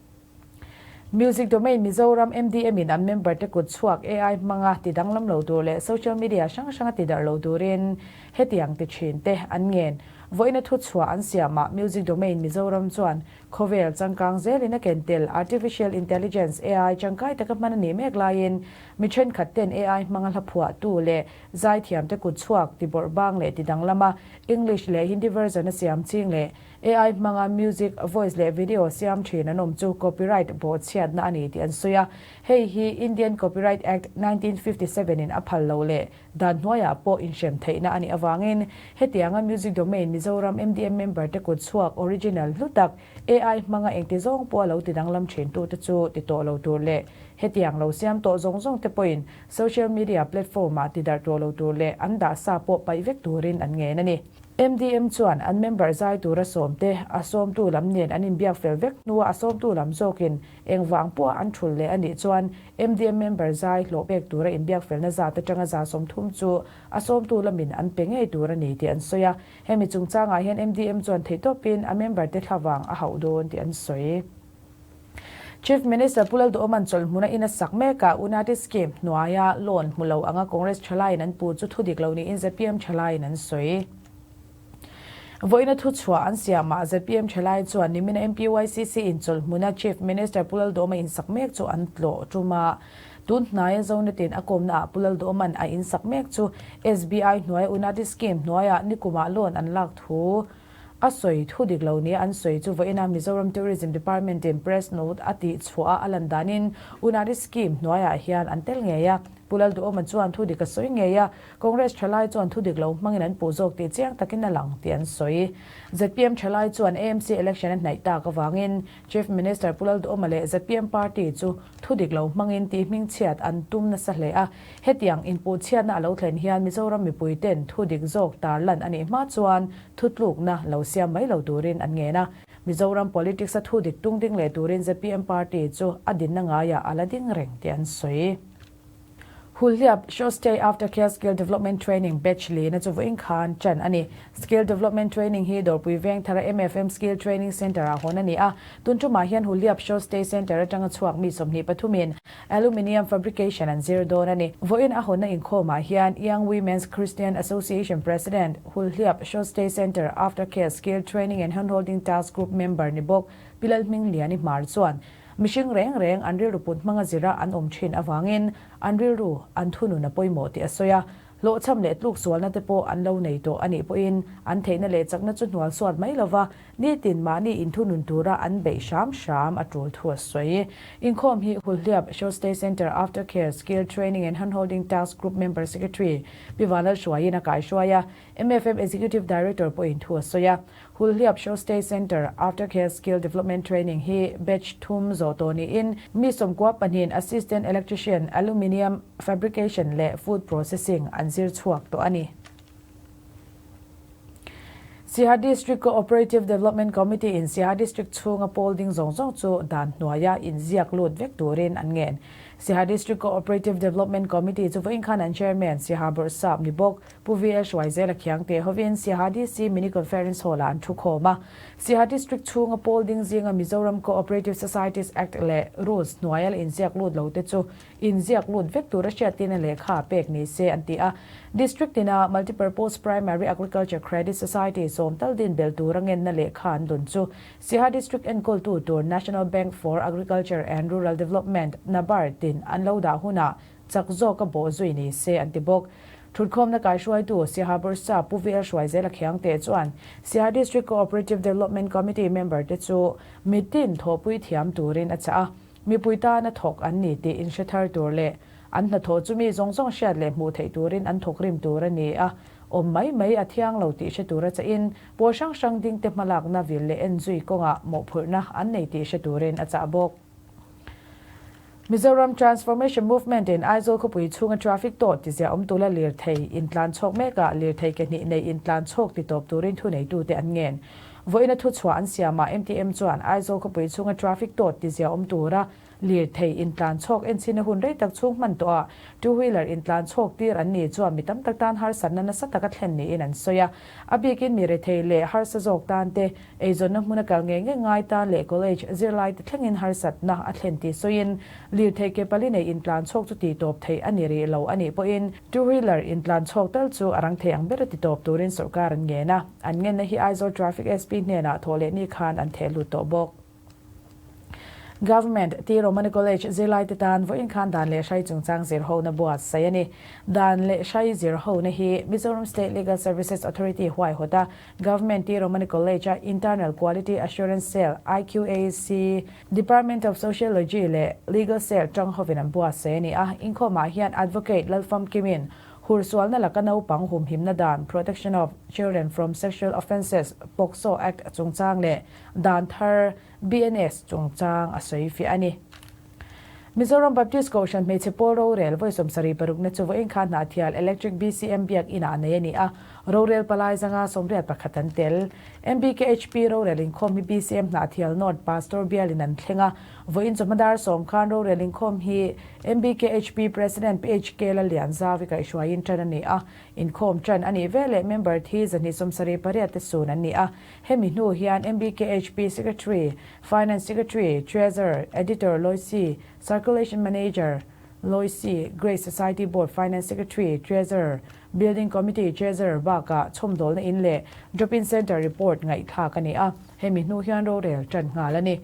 Music Domain Mizoram, MDM, in an member te kut chhuak AI hmanga ti danglam lo tur leh social media hrang hranga ti darh lo turin hetiang ti thin te an ngen. Vawiina thu chhuah an siamah Music Domain Mizoram chuan khawvel changkang zelin a ken tel Artificial Intelligence, AI, tangkai taka hman a nih mek laiin mi thenkhat ten AI hmanga hla phuahtu leh Zaithiamte kut chhuak, tibawrh bang leh ti danglama English leh Hindi version a siam ching leh AI hmanga music, voice leh video siam thin an awm chu copyright bawhchhiatna a ni tih an sawi a. Hei hi Indian Copyright Act 1957 in a phal lo leh dan hnuaiah pawh inhrem theihna a nih avangin hetianga Music Domain Mizoram MDM member te kut chhuak original hlu tak AI hmanga engti zawng pawh a lo ti danglam thin tute chu ti tawh lo tur leh hetiang lo siam tawh zawng zawng te pawhin Social media platform-ah tidarh tawh lo tur leh an dah sa pawh paih vek turin an ngen a ni. MDM chuan an member zai tura sawmte a sawmtu lam nen an inbiak fel vek hnua a sawmtu lam zawkin engvang pawha an thul leh a nih chuan MDM member zai hlawh pek tura inbiak felna zat atanga 30% chu a sawmtu lamin an pe ngei tur a ni tih an sawi a. Hemi chungchangah hian MDM chuan theihtawpin a member te thlavang a hauh dawn tih an sawi. Chief Minister Pu Lalduhawma'n chawlhhmuna in a sak mekah Unati Scheme hnuaia loan hmu lo anga Congress thalaiin an pu chu thudik lo niin zpm thalaiin an sawi. Vawiina thuchhuah an siamah zpm thalai chuan nimina MPYCC in chawlhhmuna Chief Minister Pu Lalduhawma in sak mek chu an tlawh tum a. Tun hnaia Zonetin a kawmnaah Pu Lalduhawma'n a in sak mek chu SBI hnuaia Unati Scheme hnuaia nikumah loan an lak thu A sawi thu dik lo nia an sawi chu vawiina Mizoram Tourism Department in press note a tih chhuah a a lan danin Unari Scheme hnuaiah hian an tel ngei a. Pu Lalduhawma chuan thu dik a sawi ngei a, Congress thalai chuan thu dik lo hmangin an puh zawk tih chiang takin a lang tih an sawi. Zpm thalai chuan AMC election a hnaih tak avangin Chief Minister Pu Lalduhawma leh zpm party chu thu dik lo hmangin tih hmingchhiat an tum nasa hle a. Hetiang inpuhchhiatna a lo thlen hian Mizoram mipuiten thu dik zawk tarlan a nih hma chuan Thutlukna lo siam mai lo turin an ngen a, Mizoram politics a thu dik tung ding leh turin zpm party chu a dinna ngaiah a la ding reng tih an sawi. Hulhliap Shostay Aftercare Skill Development Training Batch lina chu vawiin khan ṭan a ni. Skill Development Training hi Dawrpui Vengthara MFM Skill Training Centre-ah hawn a ni a, tun ṭumah hian Hulhliap Shostay Centre aṭanga chhuak mi 23 in Aluminium Fabrication an zir dawn a ni. Vawiin a hawnna inkhawmah hian Young Women's Christian Association President, Hulhliap Shostay Centre Aftercare Skill Training and Handholding Task Group member ni bawk Pi Lalhmingliani Hmar chuan mihring reng reng an rilru put hmanga zira an awm thin avangin an rilru an thunun a pawimawh tih a sawi a. Hlawhchham leh tluk sualna te pawh an lo nei tawh a nih pawhin an theihna leh chakna chu hnual suat mai lova nitin mahni inthunun tura an beih hram hram a tul thu a sawi. Inkhawm hi Hulhliap Shostay Centre Aftercare Skill Training and Handholding Task Group Member Secretary Pi Vanlalhruaiin a kaihruai a, MFM Executive Director pawhin thu a sawi a. Hulhliap Shostay Centre Aftercare Skill Development Training hi batch thum zawh tawh niin mi 94 in Assistant Electrician, Aluminium Fabrication leh Food Processing an zir chhuak tawh a ni. Siaha District Co-operative Development Committee in Siaha District chhunga pawl ding zawng zawng chu dan hnuaia inziak lut vek turin an ngen. Siaha District Co-operative Development Committee chu vawiin khan an Chairman Siaha Bawrhsap ni bawk Pu VL Hruaizela Khiangte hovin Siaha DC Mini Conference Hall-ah an thu khawm a. Siaha District chhunga pawl ding zinga Mizoram Co-operative Societies Act leh Rules hnuaia la inziak lut lo te chu inziak lut vek tura hriattirna lehkha pek ni se an ti a. District tina Multipurpose Primary Agriculture Credit Society sawm tal din belh tura ngenna lehkha an dawn chu Siaha District enkawltu tur National Bank for Agriculture and Rural Development, NABARD, tin an lo dah hunah chak zawk a bawh zui ni se an ti bawk. Thutkhawmna kaihruaitu Siaha Bursa Pu VL Hruaizela Khiangte chuan Siaha District Cooperative Development Committee member te chu mitin thawhpui thiam turin a chah a, mipui tana thawk an ni tih inhre thar tur leh an hnathawh chu mi zawng zawng hriat leh hmuh theih turin an thawk rim tur a ni a, awm mai mai a thiang lo tih hre tura chahin pawl hrang hrang dingte hmalakna vil leh enzui kawngah mawhphurhna an nei tih hre turin a chah bawk. Mizoram Transformation Movement in Aizawl khawpui chhunga traffic tawh tizia awm tula lirthei intlan chhawk mekah lirthei ke hnih nei intlan chhawk ti tawp turin thuneitute an ngen. Vawiina thuchhuah an siamah MTM chuan Aizawl khawpui chhunga traffic tawh tizia awm tura Lirthei intlan chhawk enchhina hun rei tak chhung hman tawhah two wheeler intlan chhawk tir an ni chuan mi tam tak tan harsatna nasa taka thlen niin an sawi a. A bikin mi rethei leh harsa zawk tan te, eizawnna hmuna kal ngei ngei ngai tan leh college zirlai te thlengin harsatna a thlen tih sawiin lirthei ke pali nei intlan chhawk chu titawp theih a ni rih lo a nih pawhin two wheeler intlan chhawk tal chu a rang thei ang bera titawp turin sawrkar an ngen a. An ngenna hi Aizawl Traffic SP hnenah thawh leh ni khan an theh lut tawh bawk. Government T Romani College zirlaite tan vawiin khan dan leh hrai chungchang zirhona buatsaih a ni. Dan leh hrai zirhona hi Mizoram State Legal Services Authority huaihawta Government T Romani College-a Internal Quality Assurance Cell, IQAC, Department of Sociology leh Legal Cell tang hovin an buatsaih a ni a. Inkhawmah hian Advocate Lalfamkimin Hursualna laka naupang humhimna dan, Protection of Children from Sexual Offences, POCSO Act, chungchang leh Dan thar BNS chungchang a sawi fiah a ni. Mizoram Baptist Kohhran hmeichhe pawl rorel vawi 76 na chu vawiin khan Hnahthial Electric BCM biak inah a nei a ni a, rorel palai zanga 81 an tel. MBKHP rorel inkhawm hi BCM Hnahthial North Pastor bialin an thleng a, vawiin chawhma dar sawm khan rorel inkhawm hi MBKHP President PHK Lallianzavi kaihhruaiin tan a ni a, inkhawm tan a nih veleh member thi 278 te sun an ni a, Hemi hnu hian MBKHP Secretary, Finance Secretary, Treasurer, Editor Loisi, Circulation Manager Loisi, Grace Society Board Finance Secretary, Treasurer, Building Committee Treasurer bakah chhawmdawlna in leh Drop-in Centre report ngaihthlak a ni a, hemi hnu hian rorel tan nghal a ni.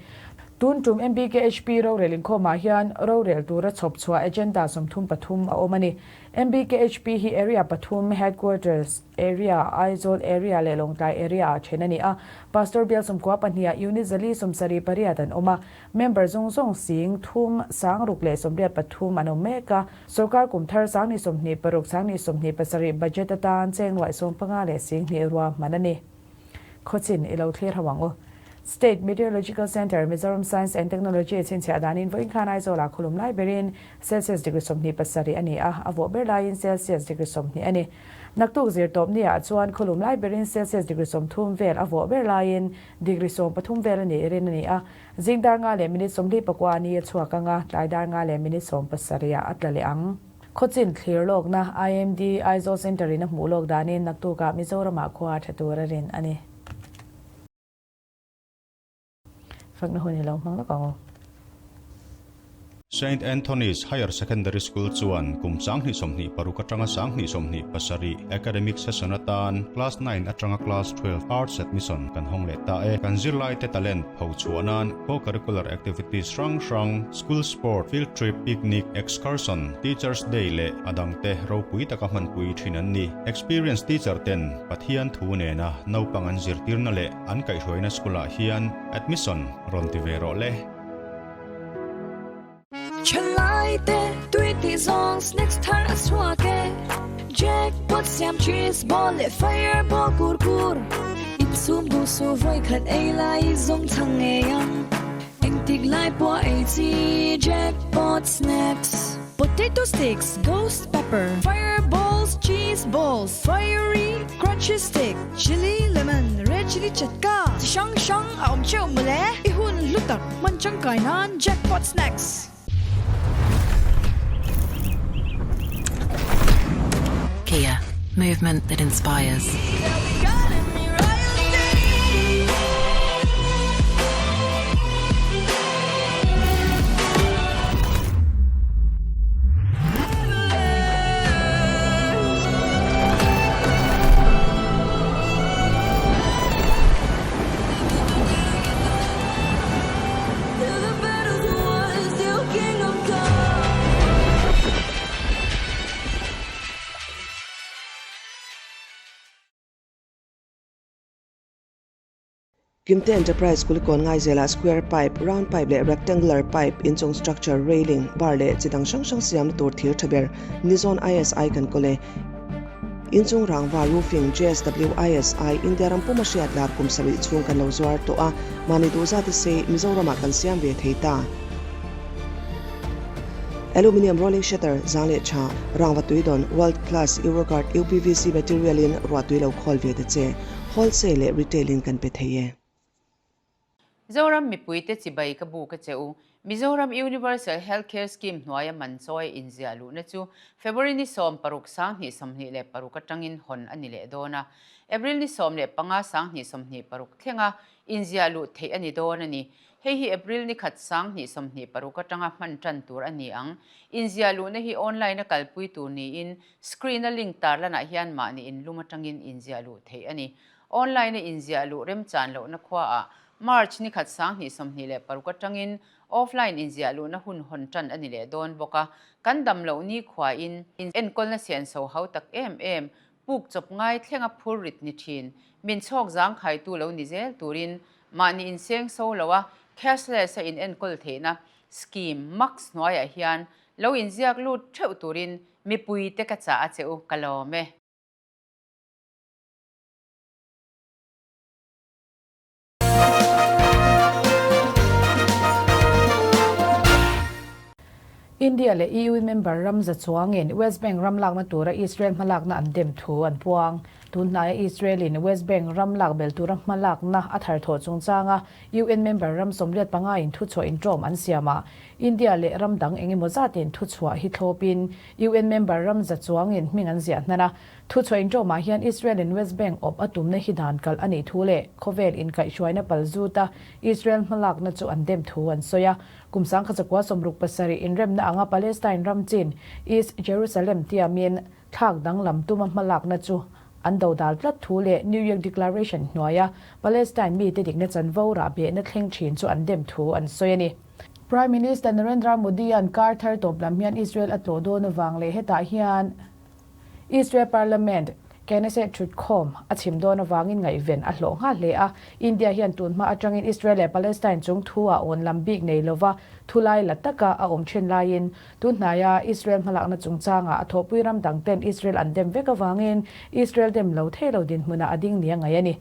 Tun tum MBKHP rorel inkhawmah hian rorel tura chhawp chhuah agenda 33 a awm a ni. MBKHP hi Area pathum, Headquarters Area, Aizawl Area leh Lawngtlai Area ah then a ni a. Pastor bial sawmkua pahniha Unit 478 an awm a. Member zawng zawng sing thum 683 an awm mek a. Sorkar kum thar 2026 2027 budget atan cheng luaih 15 leh 20 rua hman a ni. Khawchin i lo thlir ho ang u. State Meteorological Centre, Mizoram Science and Technology chhinchhiah danin vawiin khan Aizawlah khawlum lai berin Celsius degree 27 a ni a, a vawh ber laiin Celsius degree 20 a ni. Naktuk zirtawp niah chuan khawlum lai berin Celsius degree 30 vel a vawh ber laiin degree 13 vel a nih rin a ni a. Zing dar nga leh minute 44 ni a chhuak ang a, tlai dar nga leh minute 17 ah a tla leh ang. Khawchin thlir lawkna IMD Aizawl Centre in a hmuh lawk danin naktukah Mizoramah khua tha tur a rin a ni. Fakna hun hi lo hmang lawk ang u. Saint Anthony's Higher Secondary School chuan kum 2026 atanga 2027 academic session atan Class 9 atanga Class 12 Arts admission kan hawng leh ta e. Kan zirlaite talent pho chhuah nan co-curricular activities hrang hrang, school sport, field trip, picnic, excursion, Teachers Day leh a dangte ropui taka hmanpui thin an ni. Experienced teacher ten Pathian thu nena naupang an zirtirna leh an kaihhruaina school ah hian admission rawn ti ve rawh le. Thalai te tui tih zawng snacks thar a chhuak e Jackpot siam cheese ball leh fireball kur kur Insum duh su vawi khat ei lai zawng chhang ngei ang Engtik lai pawh ei chi Jackpot snacks. Potato sticks, ghost pepper, fireballs, cheese balls, fiery crunchy stick, chilli lemon, red chilli chatka, chi hrang hrang a awm theuh mawle. I hun hlu tak hman tangkai nan Jackpot Snacks. Kia, movement that inspires. Kimte Enterprise Kulikawn Ngaizelah square pipe, round pipe leh rectangular pipe, inchung structure, railing, bar leh chi dang hrang hrang siamna tur thir tha ber Nizon ISI kan kawl e. Inchung rangva roofing JSW ISI India ram puma hriat lar kum sarih chhung kan lo zuar tawh a, mahni duh zat se Mizoramah kan siam ve thei ta. Aluminium rolling shutter, zang leh tha, rangva tui dawn, world class Euroguard UPVC material in ruah tui lo khawl ve ta che. Wholesale leh retail in kan pe thei e. Zoram mipuite chibai ka bu ka che u. Mizoram Universal Health Care Scheme hnuaia man chawi inziah luhna chu February ni 16 2026 atangin hawn a ni leh dawn a. April ni 15 2026 thlenga inziah luh theih a ni dawn a ni. Hei hi April ni khat 2026 atanga hman tan tur a ni ang. Inziah luhna hi online a kalpui tur niin Screen a link tarlanah hian mahni inlum atangin inziah luh theih a ni. Online a inziah luh remchan lohna khuaah March ni khat 2026 atangin offline inziah luhna hun hawn tan a ni leh dawn bawk a. Kan dam loh ni khuain enkawlna senso hau tak em em, puk chawp ngai thlenga phur rit ni thin, min chhawk zangkhaitu lo ni zel turin mahni inseng so lo a cashless a inenkawl theihna scheme max hnuaiah hian Lo inziak lut theuh turin mipuite ka chah a che u, ka lawm e. India leh EU member ram za chuangin West Bank ram lakna tura Israel hmalakna an dem thu an puang. Tun hnaia Israel-in West Bank ram lak bel tura hmalakna a thar thawh chungchanga UN member ram 85 in thuchhuah inṭawm an siam a, India leh ram dang eng emaw zatin thuchhuah hi thlawpin UN member ram za chuangin hming an ziah hnan a. Thuchhuah inṭawmah hian Israel in West Bank awp a tumna hi dan kalh a nih thu leh khawvel inkaihhruaina pal zuta Israel hmalakna chu an dem thu an sawi a. Kum 1967 inremna anga Palestine ram chin East Jerusalem tiamin thlak danglam tuma hmalakna chu an dodal tlat thu leh New York Declaration hnuaia Palestine mite dikna chanvo rahbehna thleng thin chu an dem thu an sawi a ni. Prime Minister Narendra Modi-a'n kar thar tawp lam hian Israel a tlawh dawn avang leh hetah hian Israel Parliament, Knesset thutkhawm a chhim dawn avangin ngaihven a hlawh nghal hle a. India hian tun hma atangin Israel leh Palestine chung thu ah awn lam bik nei lova thulai la taka a awm thin laiin tun hnaia Israel hmalakna chungchangah a thawhpui ram dang ten Israel an dem vek avangin Israel dem lo thei lo dinhmunah a ding nia ngaih a ni.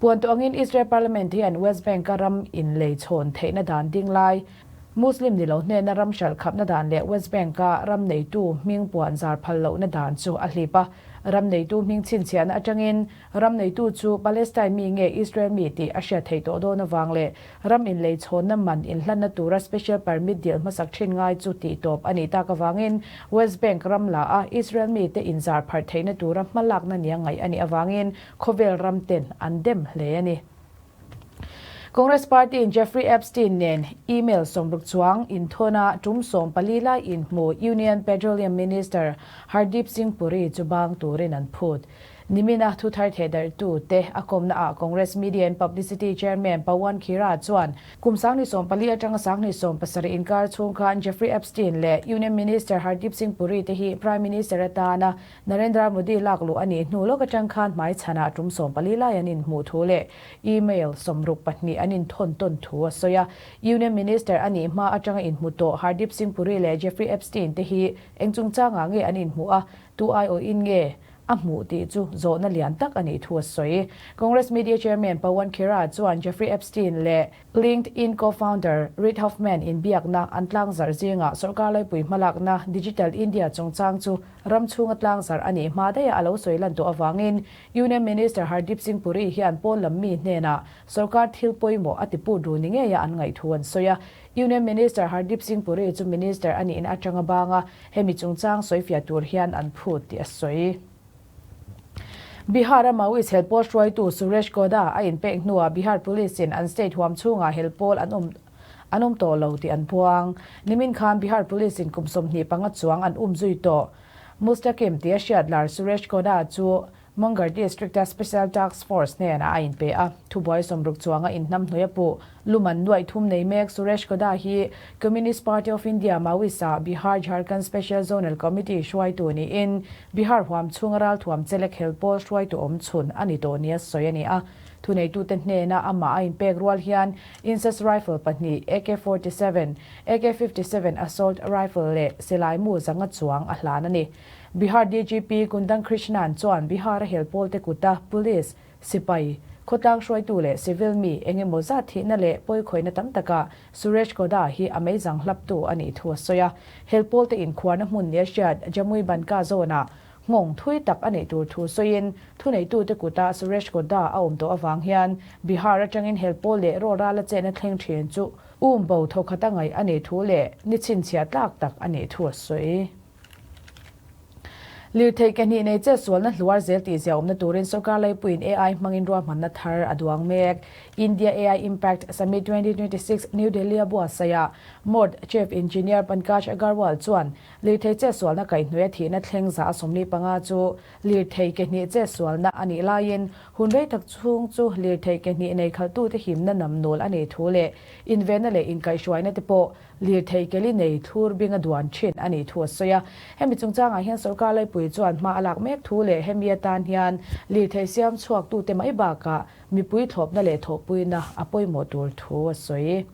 Puan tawh angin Israel Parliament hian West Bank-a ram inlei chhawn theihna dan ding lai, Muslim ni lo hnena ram hralh khapna dan leh West Bank-a ram neitu hming puan zar phal lohna dan chu a hlip a. Ram neitu hming chhinchhiahna atangin ram neitu chu Palestine mi nge Israel mi tih a hriat theih tawh dawn avang leh ram inlei chhawnna man inhlanna tura special permit dil hmasak thin ngai chu tih tawp a nih tak avangin West Bank ram la a Israel mite inzar pharh theihna tura hmalakna nia ngaih a nih avangin Khawvel ram ten an dem hle a ni. Congress Party in Jeffrey Epstein nen email 60 chuang inthawn a tum 14 lai inhmu Union Petroleum Minister Hardeep Singh Puri chu bang turin an phut. Nimina thuthar thehdarhtu te a kawmna ah Congress Media and Publicity Chairman Pawan Khera chuan Kum 2014 atanga 2017 inkar chhung khan Jeffrey Epstein leh Union Minister Hardeep Singh Puri te hi Prime Minister atana Narendra Modi lak luh a nih hnu lawk atang khan hmaichhanah tum 14 lai an inhmuh thu leh email 62 an inthawn tawn thu a sawi a. Union Minister a nih hma atanga inhmu tawh Hardeep Singh Puri leh Jeffrey Epstein te hi eng chungchangah nge an inhmuh a, tu aiawhin nge a hmuh tih chu zawhna lian tak a nih thu a sawi. Congress Media Chairman Pawan Khera chuan Jeffrey Epstein leh LinkedIn co-founder Reid Hoffman inbiakna an tlangzarh zingah sorkar laipui hmalakna Digital India chungchang chu ram chhunga tlangzarh a nih hma daiha a lo sawi lan tawh avangin Union Minister Hardeep Singh Puri hian pawn lam mi hnenah sorkar thil pawimawh a ti put ru ni ngeia an ngaih thu an sawi a. Union Minister Hardeep Singh Puri chu Minister a nihna atanga banga hemi chungchang sawifiah tur hian an phut tih a sawi. Bihar-a Maoist helpawl hruaitu Suresh Goda a inpek hnuah Bihar Police-in an state huam chhungah helpawl an awm an awm tawh lo tih an puang. Nimin khan Bihar Police-in kum 25 chuang an um zui tawh. Mustakim tia hriat lar Suresh Goda chu Munger District-a Special Task Force hnenah a inpe a. Thubuai 60 chuanga inhnamhnawih a puh. Luman nuaih thum nei mek Suresh Goda hi Communist Party of India Maoist-a Bihar Jharkhand Special Zonal Committee hruaitu niin Bihar huam chhunga ralthuam chelek hel pawl hruaitu awm chhun a ni tawh nia sawi a ni a. Thuneitute hnena amah a inpek rual hian INSAS rifle pahnih, AK 47, AK 57 assault rifle leh silai mu zanga chuang a hlan a ni. Bihar DGP Kundan Krishnan chuan Bihar-a hel pawlte kuta police, sipai, khawtlang hruaitu leh civil mi eng emaw zat thihna leh pawikhawihna tam takah Suresh Goda hi a meizang hlaptu a nih thu a sawi a. Hel pawlte inkhuarna hmun nia hriat Jamui Banka zone-ah nghawng thui tak a neih tur thu sawiin thuneitute kuta Suresh Goda a awm tawh avang hian Bihar atangin hel pawl leh rawlrala chetna thleng thin chu um bo thawkhata ngaih a nih thu leh ni chhinchhiah tlak tak a nih thu a sawi. Lirthei ke hnih nei che sualna hluar zel tih zia awmna turin sorkar laipuiin AI hmangin ruahmanna thar a duang mek. India AI Impact Summit 2026 New Delhi-a buatsaihah MoRD Chief Engineer Pankaj Agarwal chuan lirthei che sualna kaihhnuaia thihna thleng za a 45 chu lirthei ke hnih che sualna a nih laiin hun rei tak chhung chu lirthei ke hnih nei khalhtute himna namnul a nih thu leh invenna leh inkaihhruaina te pawh Lirthei keli nei thlur bing a duan thin a nih thu a sawi a. Hemi chungchangah hian sorkar laipui chuan hma a lak mek thu leh hemi atan hian lirthei siam chhuaktute mai bakah mipui thlawpna leh thawhpuina a pawimawh tur thu a sawi.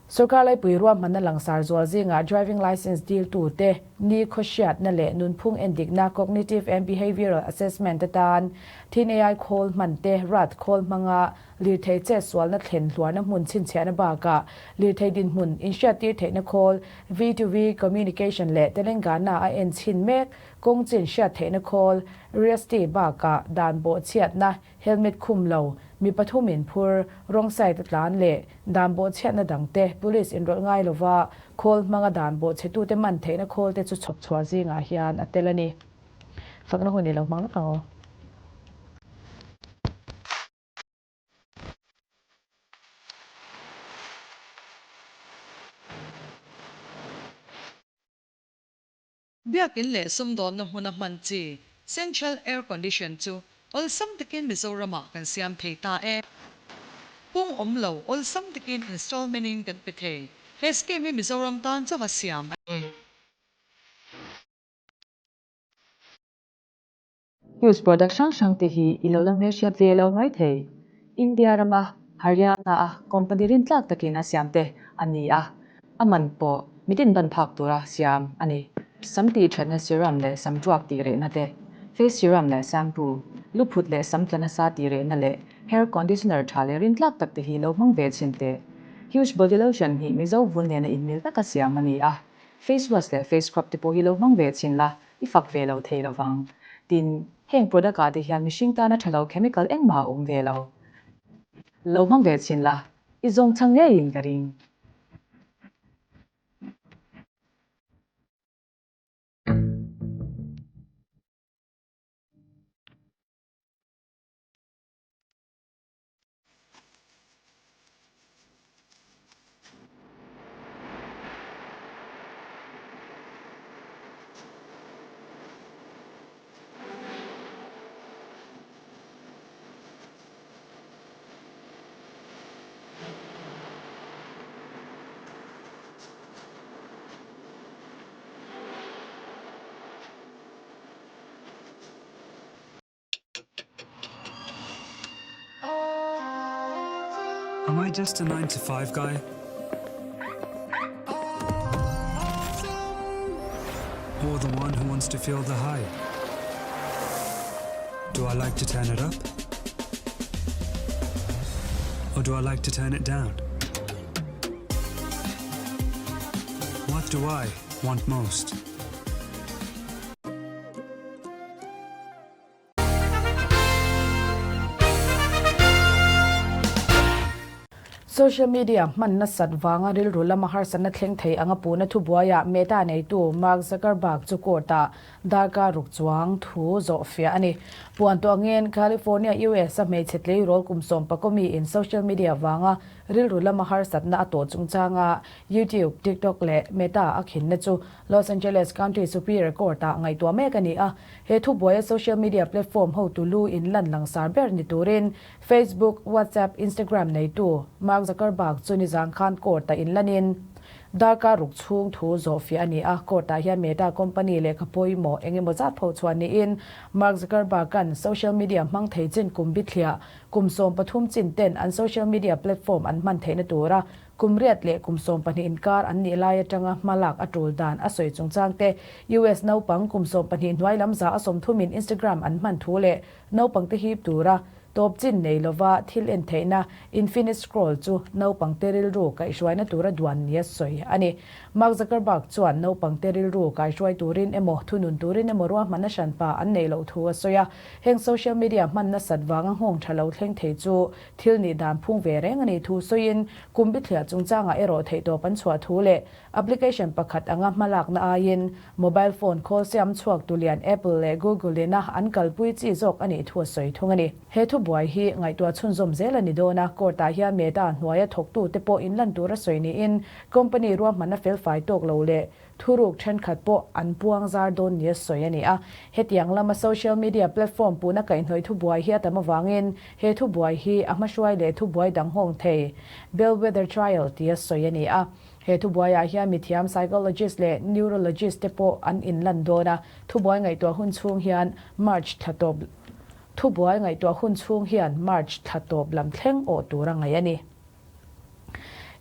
Sorkar laipui ruahmanna langsar zual zingah driving licence diltute ni khawhriatna leh nunphung endikna cognitive and behavioural assessment atan thin AI khawl hman te, rat khawl hmanga Lirthei chetsualna thlen hluarna hmun chhinchhiahna bakah lirthei dinhmun inhriattir theihna khawl, V2V communication leh Telangana a en chhin mek kawng chin hriat theihna khawl, RIST bakah dan bawhchhiatna, helmet khum lo, mi pathum inphur, wrong side a tlan leh dan bawhchhiatna dangte police inrawlh ngai lova khawl hmanga dan bawhchhetute man theihna khawl te chu chhawp chhuah zingah hian a tel a ni. Fakna hun i lo hmang lawk ang aw. Biakin leh sumdawnna hmuna hman chi Central Air Condition chu awlsam takin Mizoramah kan siam thei ta e. Pung awm lo awlsam takin installment in kan pe thei. He scheme hi Mizoram tan chauha siam a ni. News product hrang hrang te hi i lo la hmelhriat ve lo mai thei. India rama Haryana a company rintlak takin a siam te a ni a, a man pawh mitin ban phak tura siam a ni. Sam tih thatna serum leh sam tuak tih rehna te, face serum leh shampoo, lu phut leh sam tla nasa tih rehna leh hair conditioner tha leh rintlak tak te hi lo hmang ve chhin teh. Huge body lotion hi Mizo vun nena inmil taka siam a ni a, face wash leh face scrub te pawh hi lo hmang ve chhin la, I fak ve lo thei lovang. Tin, heng product ah te hian mihring tana tha lo chemical engmah a awm ve lo. Lo hmang ve chhin la, i zawng chhang ngeiin ka ring. Am I just a 9 to 5 guy? Or the one who wants to feel the high? Do I like to turn it up? Or do I like to turn it down? What do I want most? Social media hman nasat vanga rilru lama harsatna thleng thei anga puhna thubuaiah Meta neitu Mark Zuckerberg chu court-ah darkar ruk chuang thu zawh fiah a ni. Puan tawh angin California, US-a hmeichhe tleirawl kum sawmpakawmi in social media vanga rilru lama harsatna a tawh chungchanga YouTube, TikTok leh Meta a khinna chu Los Angeles County Superior Court-ah ngaihtuah mek a ni a. He thubuaia social media platform hotu lu in lan langsar ber ni turin Facebook, WhatsApp, Instagram neitu Mark Zuckerberg chu nizang khan court-a inlanin darkar ruk chhung thu zawhfiah a ni a. Court-ah hian Meta company lehkha pawimawh eng emaw zat pho chhuah niin Mark Zuckerberg-a'n social media hmang thei chin kum bithliah kum 13 chin ten an social media platform an hman theihna tura kum riat leh kum 12 inkar an nih lai atanga hma lak a tul dan a sawi chungchang te US naupang kum 12 hnuai lam za a sawmthumin Instagram an hman thu leh naupangte hip tura Tawp chin nei lova thil en theihna infinite scroll chu naupangte rilru kaihhruaina tura duan nia sawi a ni. Mark Zuckerberg chuan naupangte rilru kaihhruai turin emaw thunun turin emaw ruahmanna hranpa an neih loh thu a sawi a. Heng social media hman nasat vanga nghawng tha lo thleng thei chu thil nih dan phung ve reng a nih thu sawiin kum bithliah chungchangah erawh theihtawp an chhuah thu leh Application pakhat anga hmalakna aiin mobile phone khawl siam chhuak tu lian Apple leh Google ina an kalpui chi zawk a nih thu a sawi thung a ni. He thubuai hi ngaihtuah chhunzawm zel a ni dawn a, court-ah hian Meta hnuaia thawktute pawh inlan tura sawi niin company ruahmanna felfai tawk lo leh thuruk thenkhat pawh an puang zar dawn nia sawi a ni a. Hetiang lama social media platform puhna kaihhnawih thubuai hi a tam avangin he thubuai hi a hmahruai leh thubuai dang nghawng thei bellwether trial tia sawi a ni a. He thubuaiah hian mithiam psychologist leh neurologist te pawh an inlan dawn a, thubuai ngaihtuah hun chhung hian March thla tawp thubuai ngaihtuah hun chhung hian March thla tawp lam thleng awh tur a ngaih a ni.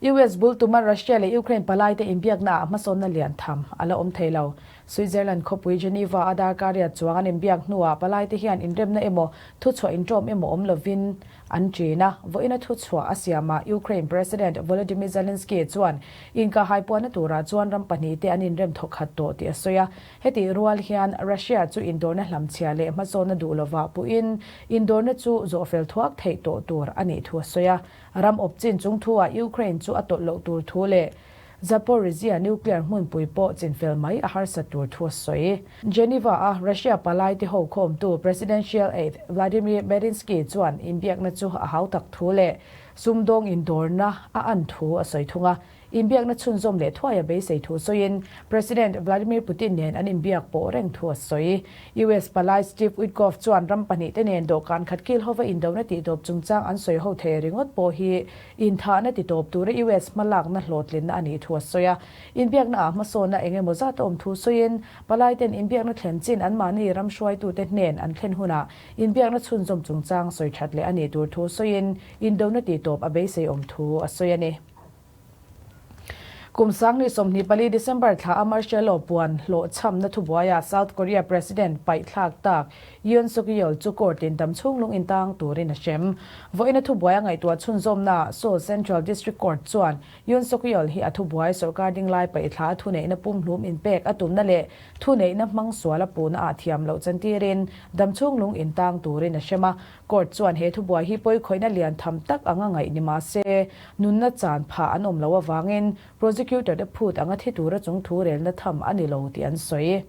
US bul tuma Russia leh Ukraine palaite inbiaknaah hmasawnna lian tham a la awm thei lo. Switzerland khawpui Geneva a darkar riat chuang an inbiak hnuah palaite hian inremna emaw thuchhuah inṭawm emaw awm lovin An ṭin a, vawiina thuchhuah a siamah Ukraine President Volodymyr Zelensky chuan inkahhai puahna turah chuan ram pahnihte an inrem thawk khat tawh tih a sawi a. Hetih rual hian Russia chu indawrna hlamchhia leh hmasawnna duh lovah puhin indawrna chu zawhfel thuak theih tawh tur a nih thu a sawi a. Ram awp chin chung thuah Ukraine chu a tawlh loh tur thu leh Zaporizhzhia nuclear hmunpui pawh chinfel mai a harsat tur thu a sawi. Geneva-a Russia palaite ho khawmtu Presidential Aide Vladimir Medinsky chuan inbiakna chu a hau tak thu leh sumdawng indawrna a an thu a sawi thung a. Inbiakna chhunzawm leh thuai a beisei thu sawiin President Vladimir Putin nen an inbiak pawh reng thu a sawi. US palai Steve Witkoff chuan ram pahnihte nen dawhkan khat kil hova indona tihtawp chungchang an sawi ho thei ringawt pawh hi Inthahna ti tawp tura US hmalakna hlawhtlinna a nih thu a sawi a. Inbiaknaah hmasawnna eng emaw zat a awm thu sawiin, palaiten inbiakna thlen chin anmahni ram hruaitute hnen an thlen hunah inbiakna chhunzawm chungchang sawi that leh a nih tur thu sawiin, indona ti tawp a beisei awm thu a sawi a ni. Kum 2024 December thla a martial law puan hlawhchhamna thubuaiah South Korea President paihthlak tak Yoon Suk Yeol chu court in dam chhung lung intang turin a hrem. Vawiina thubuai a ngaihtuah chhunzawmnaah Seoul Central District Court chuan Yoon Suk Yeol hi a thubuai sorkar dinglai paihthla a thuneihna pumhlum inpek a tumna leh thuneihna hmang sual a puhna ah thiam loh chantirin dam chhung lung intang turin a hrem a. Court chuan he thubuai hi pawikhawihna lian tham tak anga ngaih ni mah se, nunna chan phah an awm loh avangin prosecutor te phut anga thi tura chung thu relna tham a ni lo tih an sawi.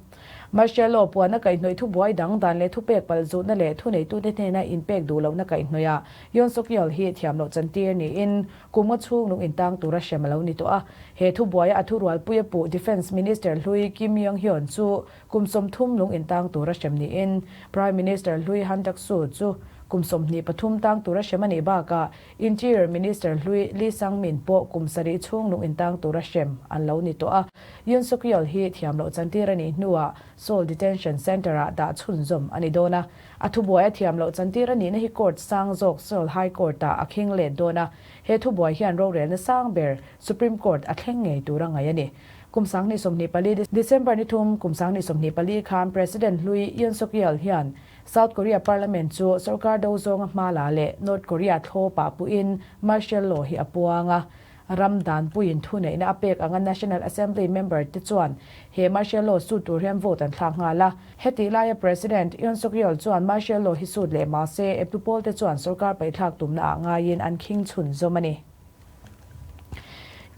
Martial law puana kaihhnawih thubuai dang dan leh thupek palh zutna leh thuneitute hnena inpek duh lohna kaihhnawihah Yoon Suk Yeol hi thiam loh chantir niin kum nga chhung lung intang tura hrem a lo ni tawh a. He thubuaia a thurualpuia puh Defence Minister hlui Kim Yong Hyun chu Kum 30 lung intang tura hrem niin Prime Minister hlui Han Duck-soo chu kum 23 tang tura hrem a nih bakah Interior Minister hlui Lee Sang-min pawh kum 7 chhung lung intang tura hrem an lo ni tawh a. Yoon Suk-yeol hi thiam loh chantir a nih hnuah Seoul Detention Center-ah dah chhunzawm a ni dawn a. A thubuai a thiam loh chantir a nihna hi court sang zawk Seoul High Court-ah a khing let dawn a. He thubuai hian rorelna sang ber Supreme Court a thleng ngei tura ngaih a ni. Kum 2024 December ni thum kum 2024 khan President hlui Yoon Suk Yeol hian South Korea Parliament chu sorkar do zawnga hma la leh North Korea thlawpah puhin martial law hi a puang a. Ram danpuiin thuneihna a pek anga National Assembly member te chuan he martial law sut tur hian vote an thlak nghal a. Hetih laia President Yoon Suk Yeol chuan martial law hi sut leh mahse eptu pawl te chuan sorkar paihthlak tumna ah ngaiin an khing chhunzawm a ni.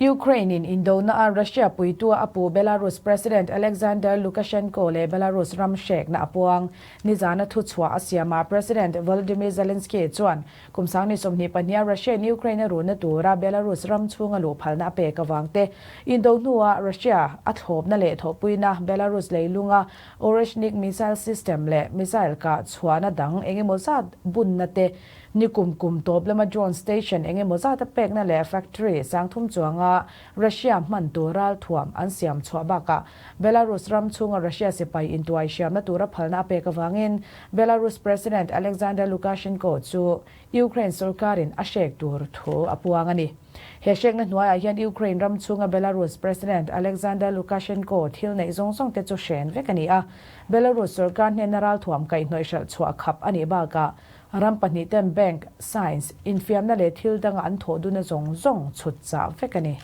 Ukraine in indona a Russia puitua a puh Belarus President Alexander Lukashenko leh Belarus ram hrekna a puang. Nizana thuchhuah a siamah President Volodymyr Zelenskyy chuan kum sangni 22 a Russia in Ukraine a runna tura Belarus ram chhunga luh phalna a pek avang te, indo hnua Russia a thlawpna leh thawhpuina Belarus leilunga Oreshnik missile system leh missile kah chhuahna dang engemaw zat bunna te Ni kum kum tawp lama drone station eng emaw zata pekna leh factory sangthum chuanga Russia hman tur ralthuam an siam chhuah bakah Belarus ram chhunga Russia sipai intuai hriamna tura phalna a pek avangin Belarus President Alexander Lukashenko chu Ukraine sorkarin a hrek tur thu a puang a ni. He hrekna hnuaiah hian Ukraine ram chhunga Belarus President Alexander Lukashenko thil neih zawng zawng te chu hren vek a ni a, Belarus sorkar hnena ralthuam kaihhnawih hralh chhuah khap a nih bakah Ram pahnihten bank, science, infiamna leh thil danga an thawh duna zawng zawng chhut chah vek a ni.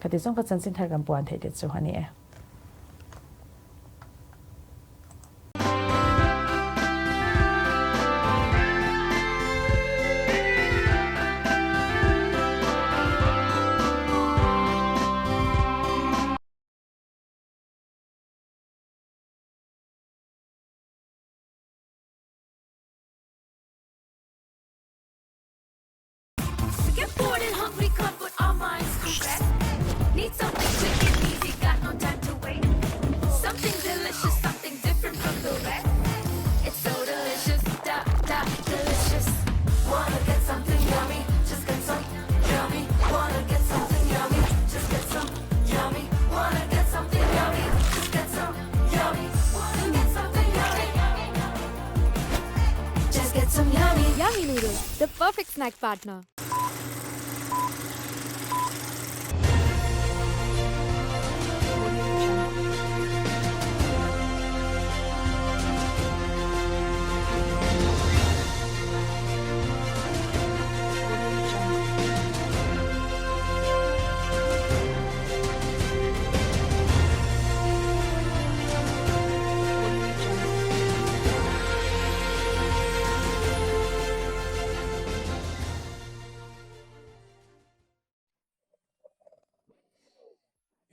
Khati zawng kha chanchin thar kan puan theih te chu a ni e. Get bored and hungry, come put our minds to rest. Need something quick and easy, got no time to wait. Something delicious, something different from the rest. It's so delicious, da da delicious. Wanna get something yummy, just get some yummy. Wanna get something yummy, just get some yummy. Wanna get something yummy, just get some yummy. Wanna get something yummy. Just get some yummy. Yummy noodles, the perfect snack partner.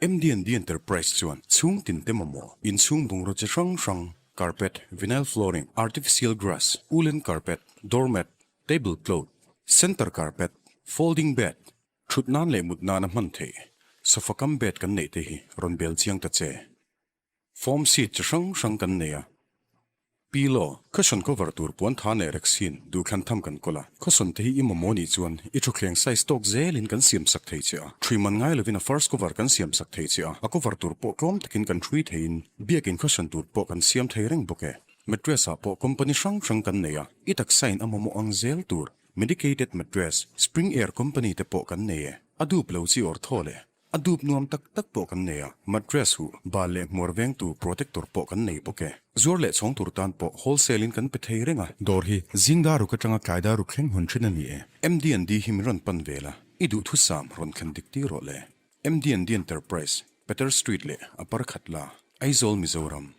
MDND Enterprise chuan chhung tin te mamawh inchhung bungraw chi hrang hrang, carpet, vinyl flooring, artificial grass, woolen carpet, doormat, table cloth, center carpet, folding bed, Thut nan leh mut nana hman theih sofa kam bed kan neih te hi rawn bel chiang ta che. Foam seat chi hrang hrang kan nei a. Pillow, cushion cover tur puan tha leh rexin duhthlan tham kan kawl a. Cushion te hi i mamawh nih chuan i thutthleng size tawk zelin kan siam sak thei che a. Thui man ngai lovin a first cover kan siam sak thei che a. A cover tur pawh tlawm takin kan thui theiin biakin cushion tur pawh kan siam thei reng bawk e. Mattress ah pawh company hrang hrang kan nei a. I taksa in a mamawh ang zel tur Medicated mattress, Spring Air company te pawh kan nei e. A dup lo chi awr thaw le. A dup nuam tak tak pawh kan nei a. Mattress huh, bal leh hmuar vengtu protector pawh kan nei bawk e. Zuar leh chhawng tur tan pawh wholesale in kan pe thei reng a. Dawr hi zing dar ruk atanga tlai dar ruk thleng hawn thin a ni e. MD&D hi min rawn pan vel a, i duhthusam rawn thlen dik tir rawh le. MD&D Enterprise, Peter Street leh a par khat la, Aizawl, Mizoram.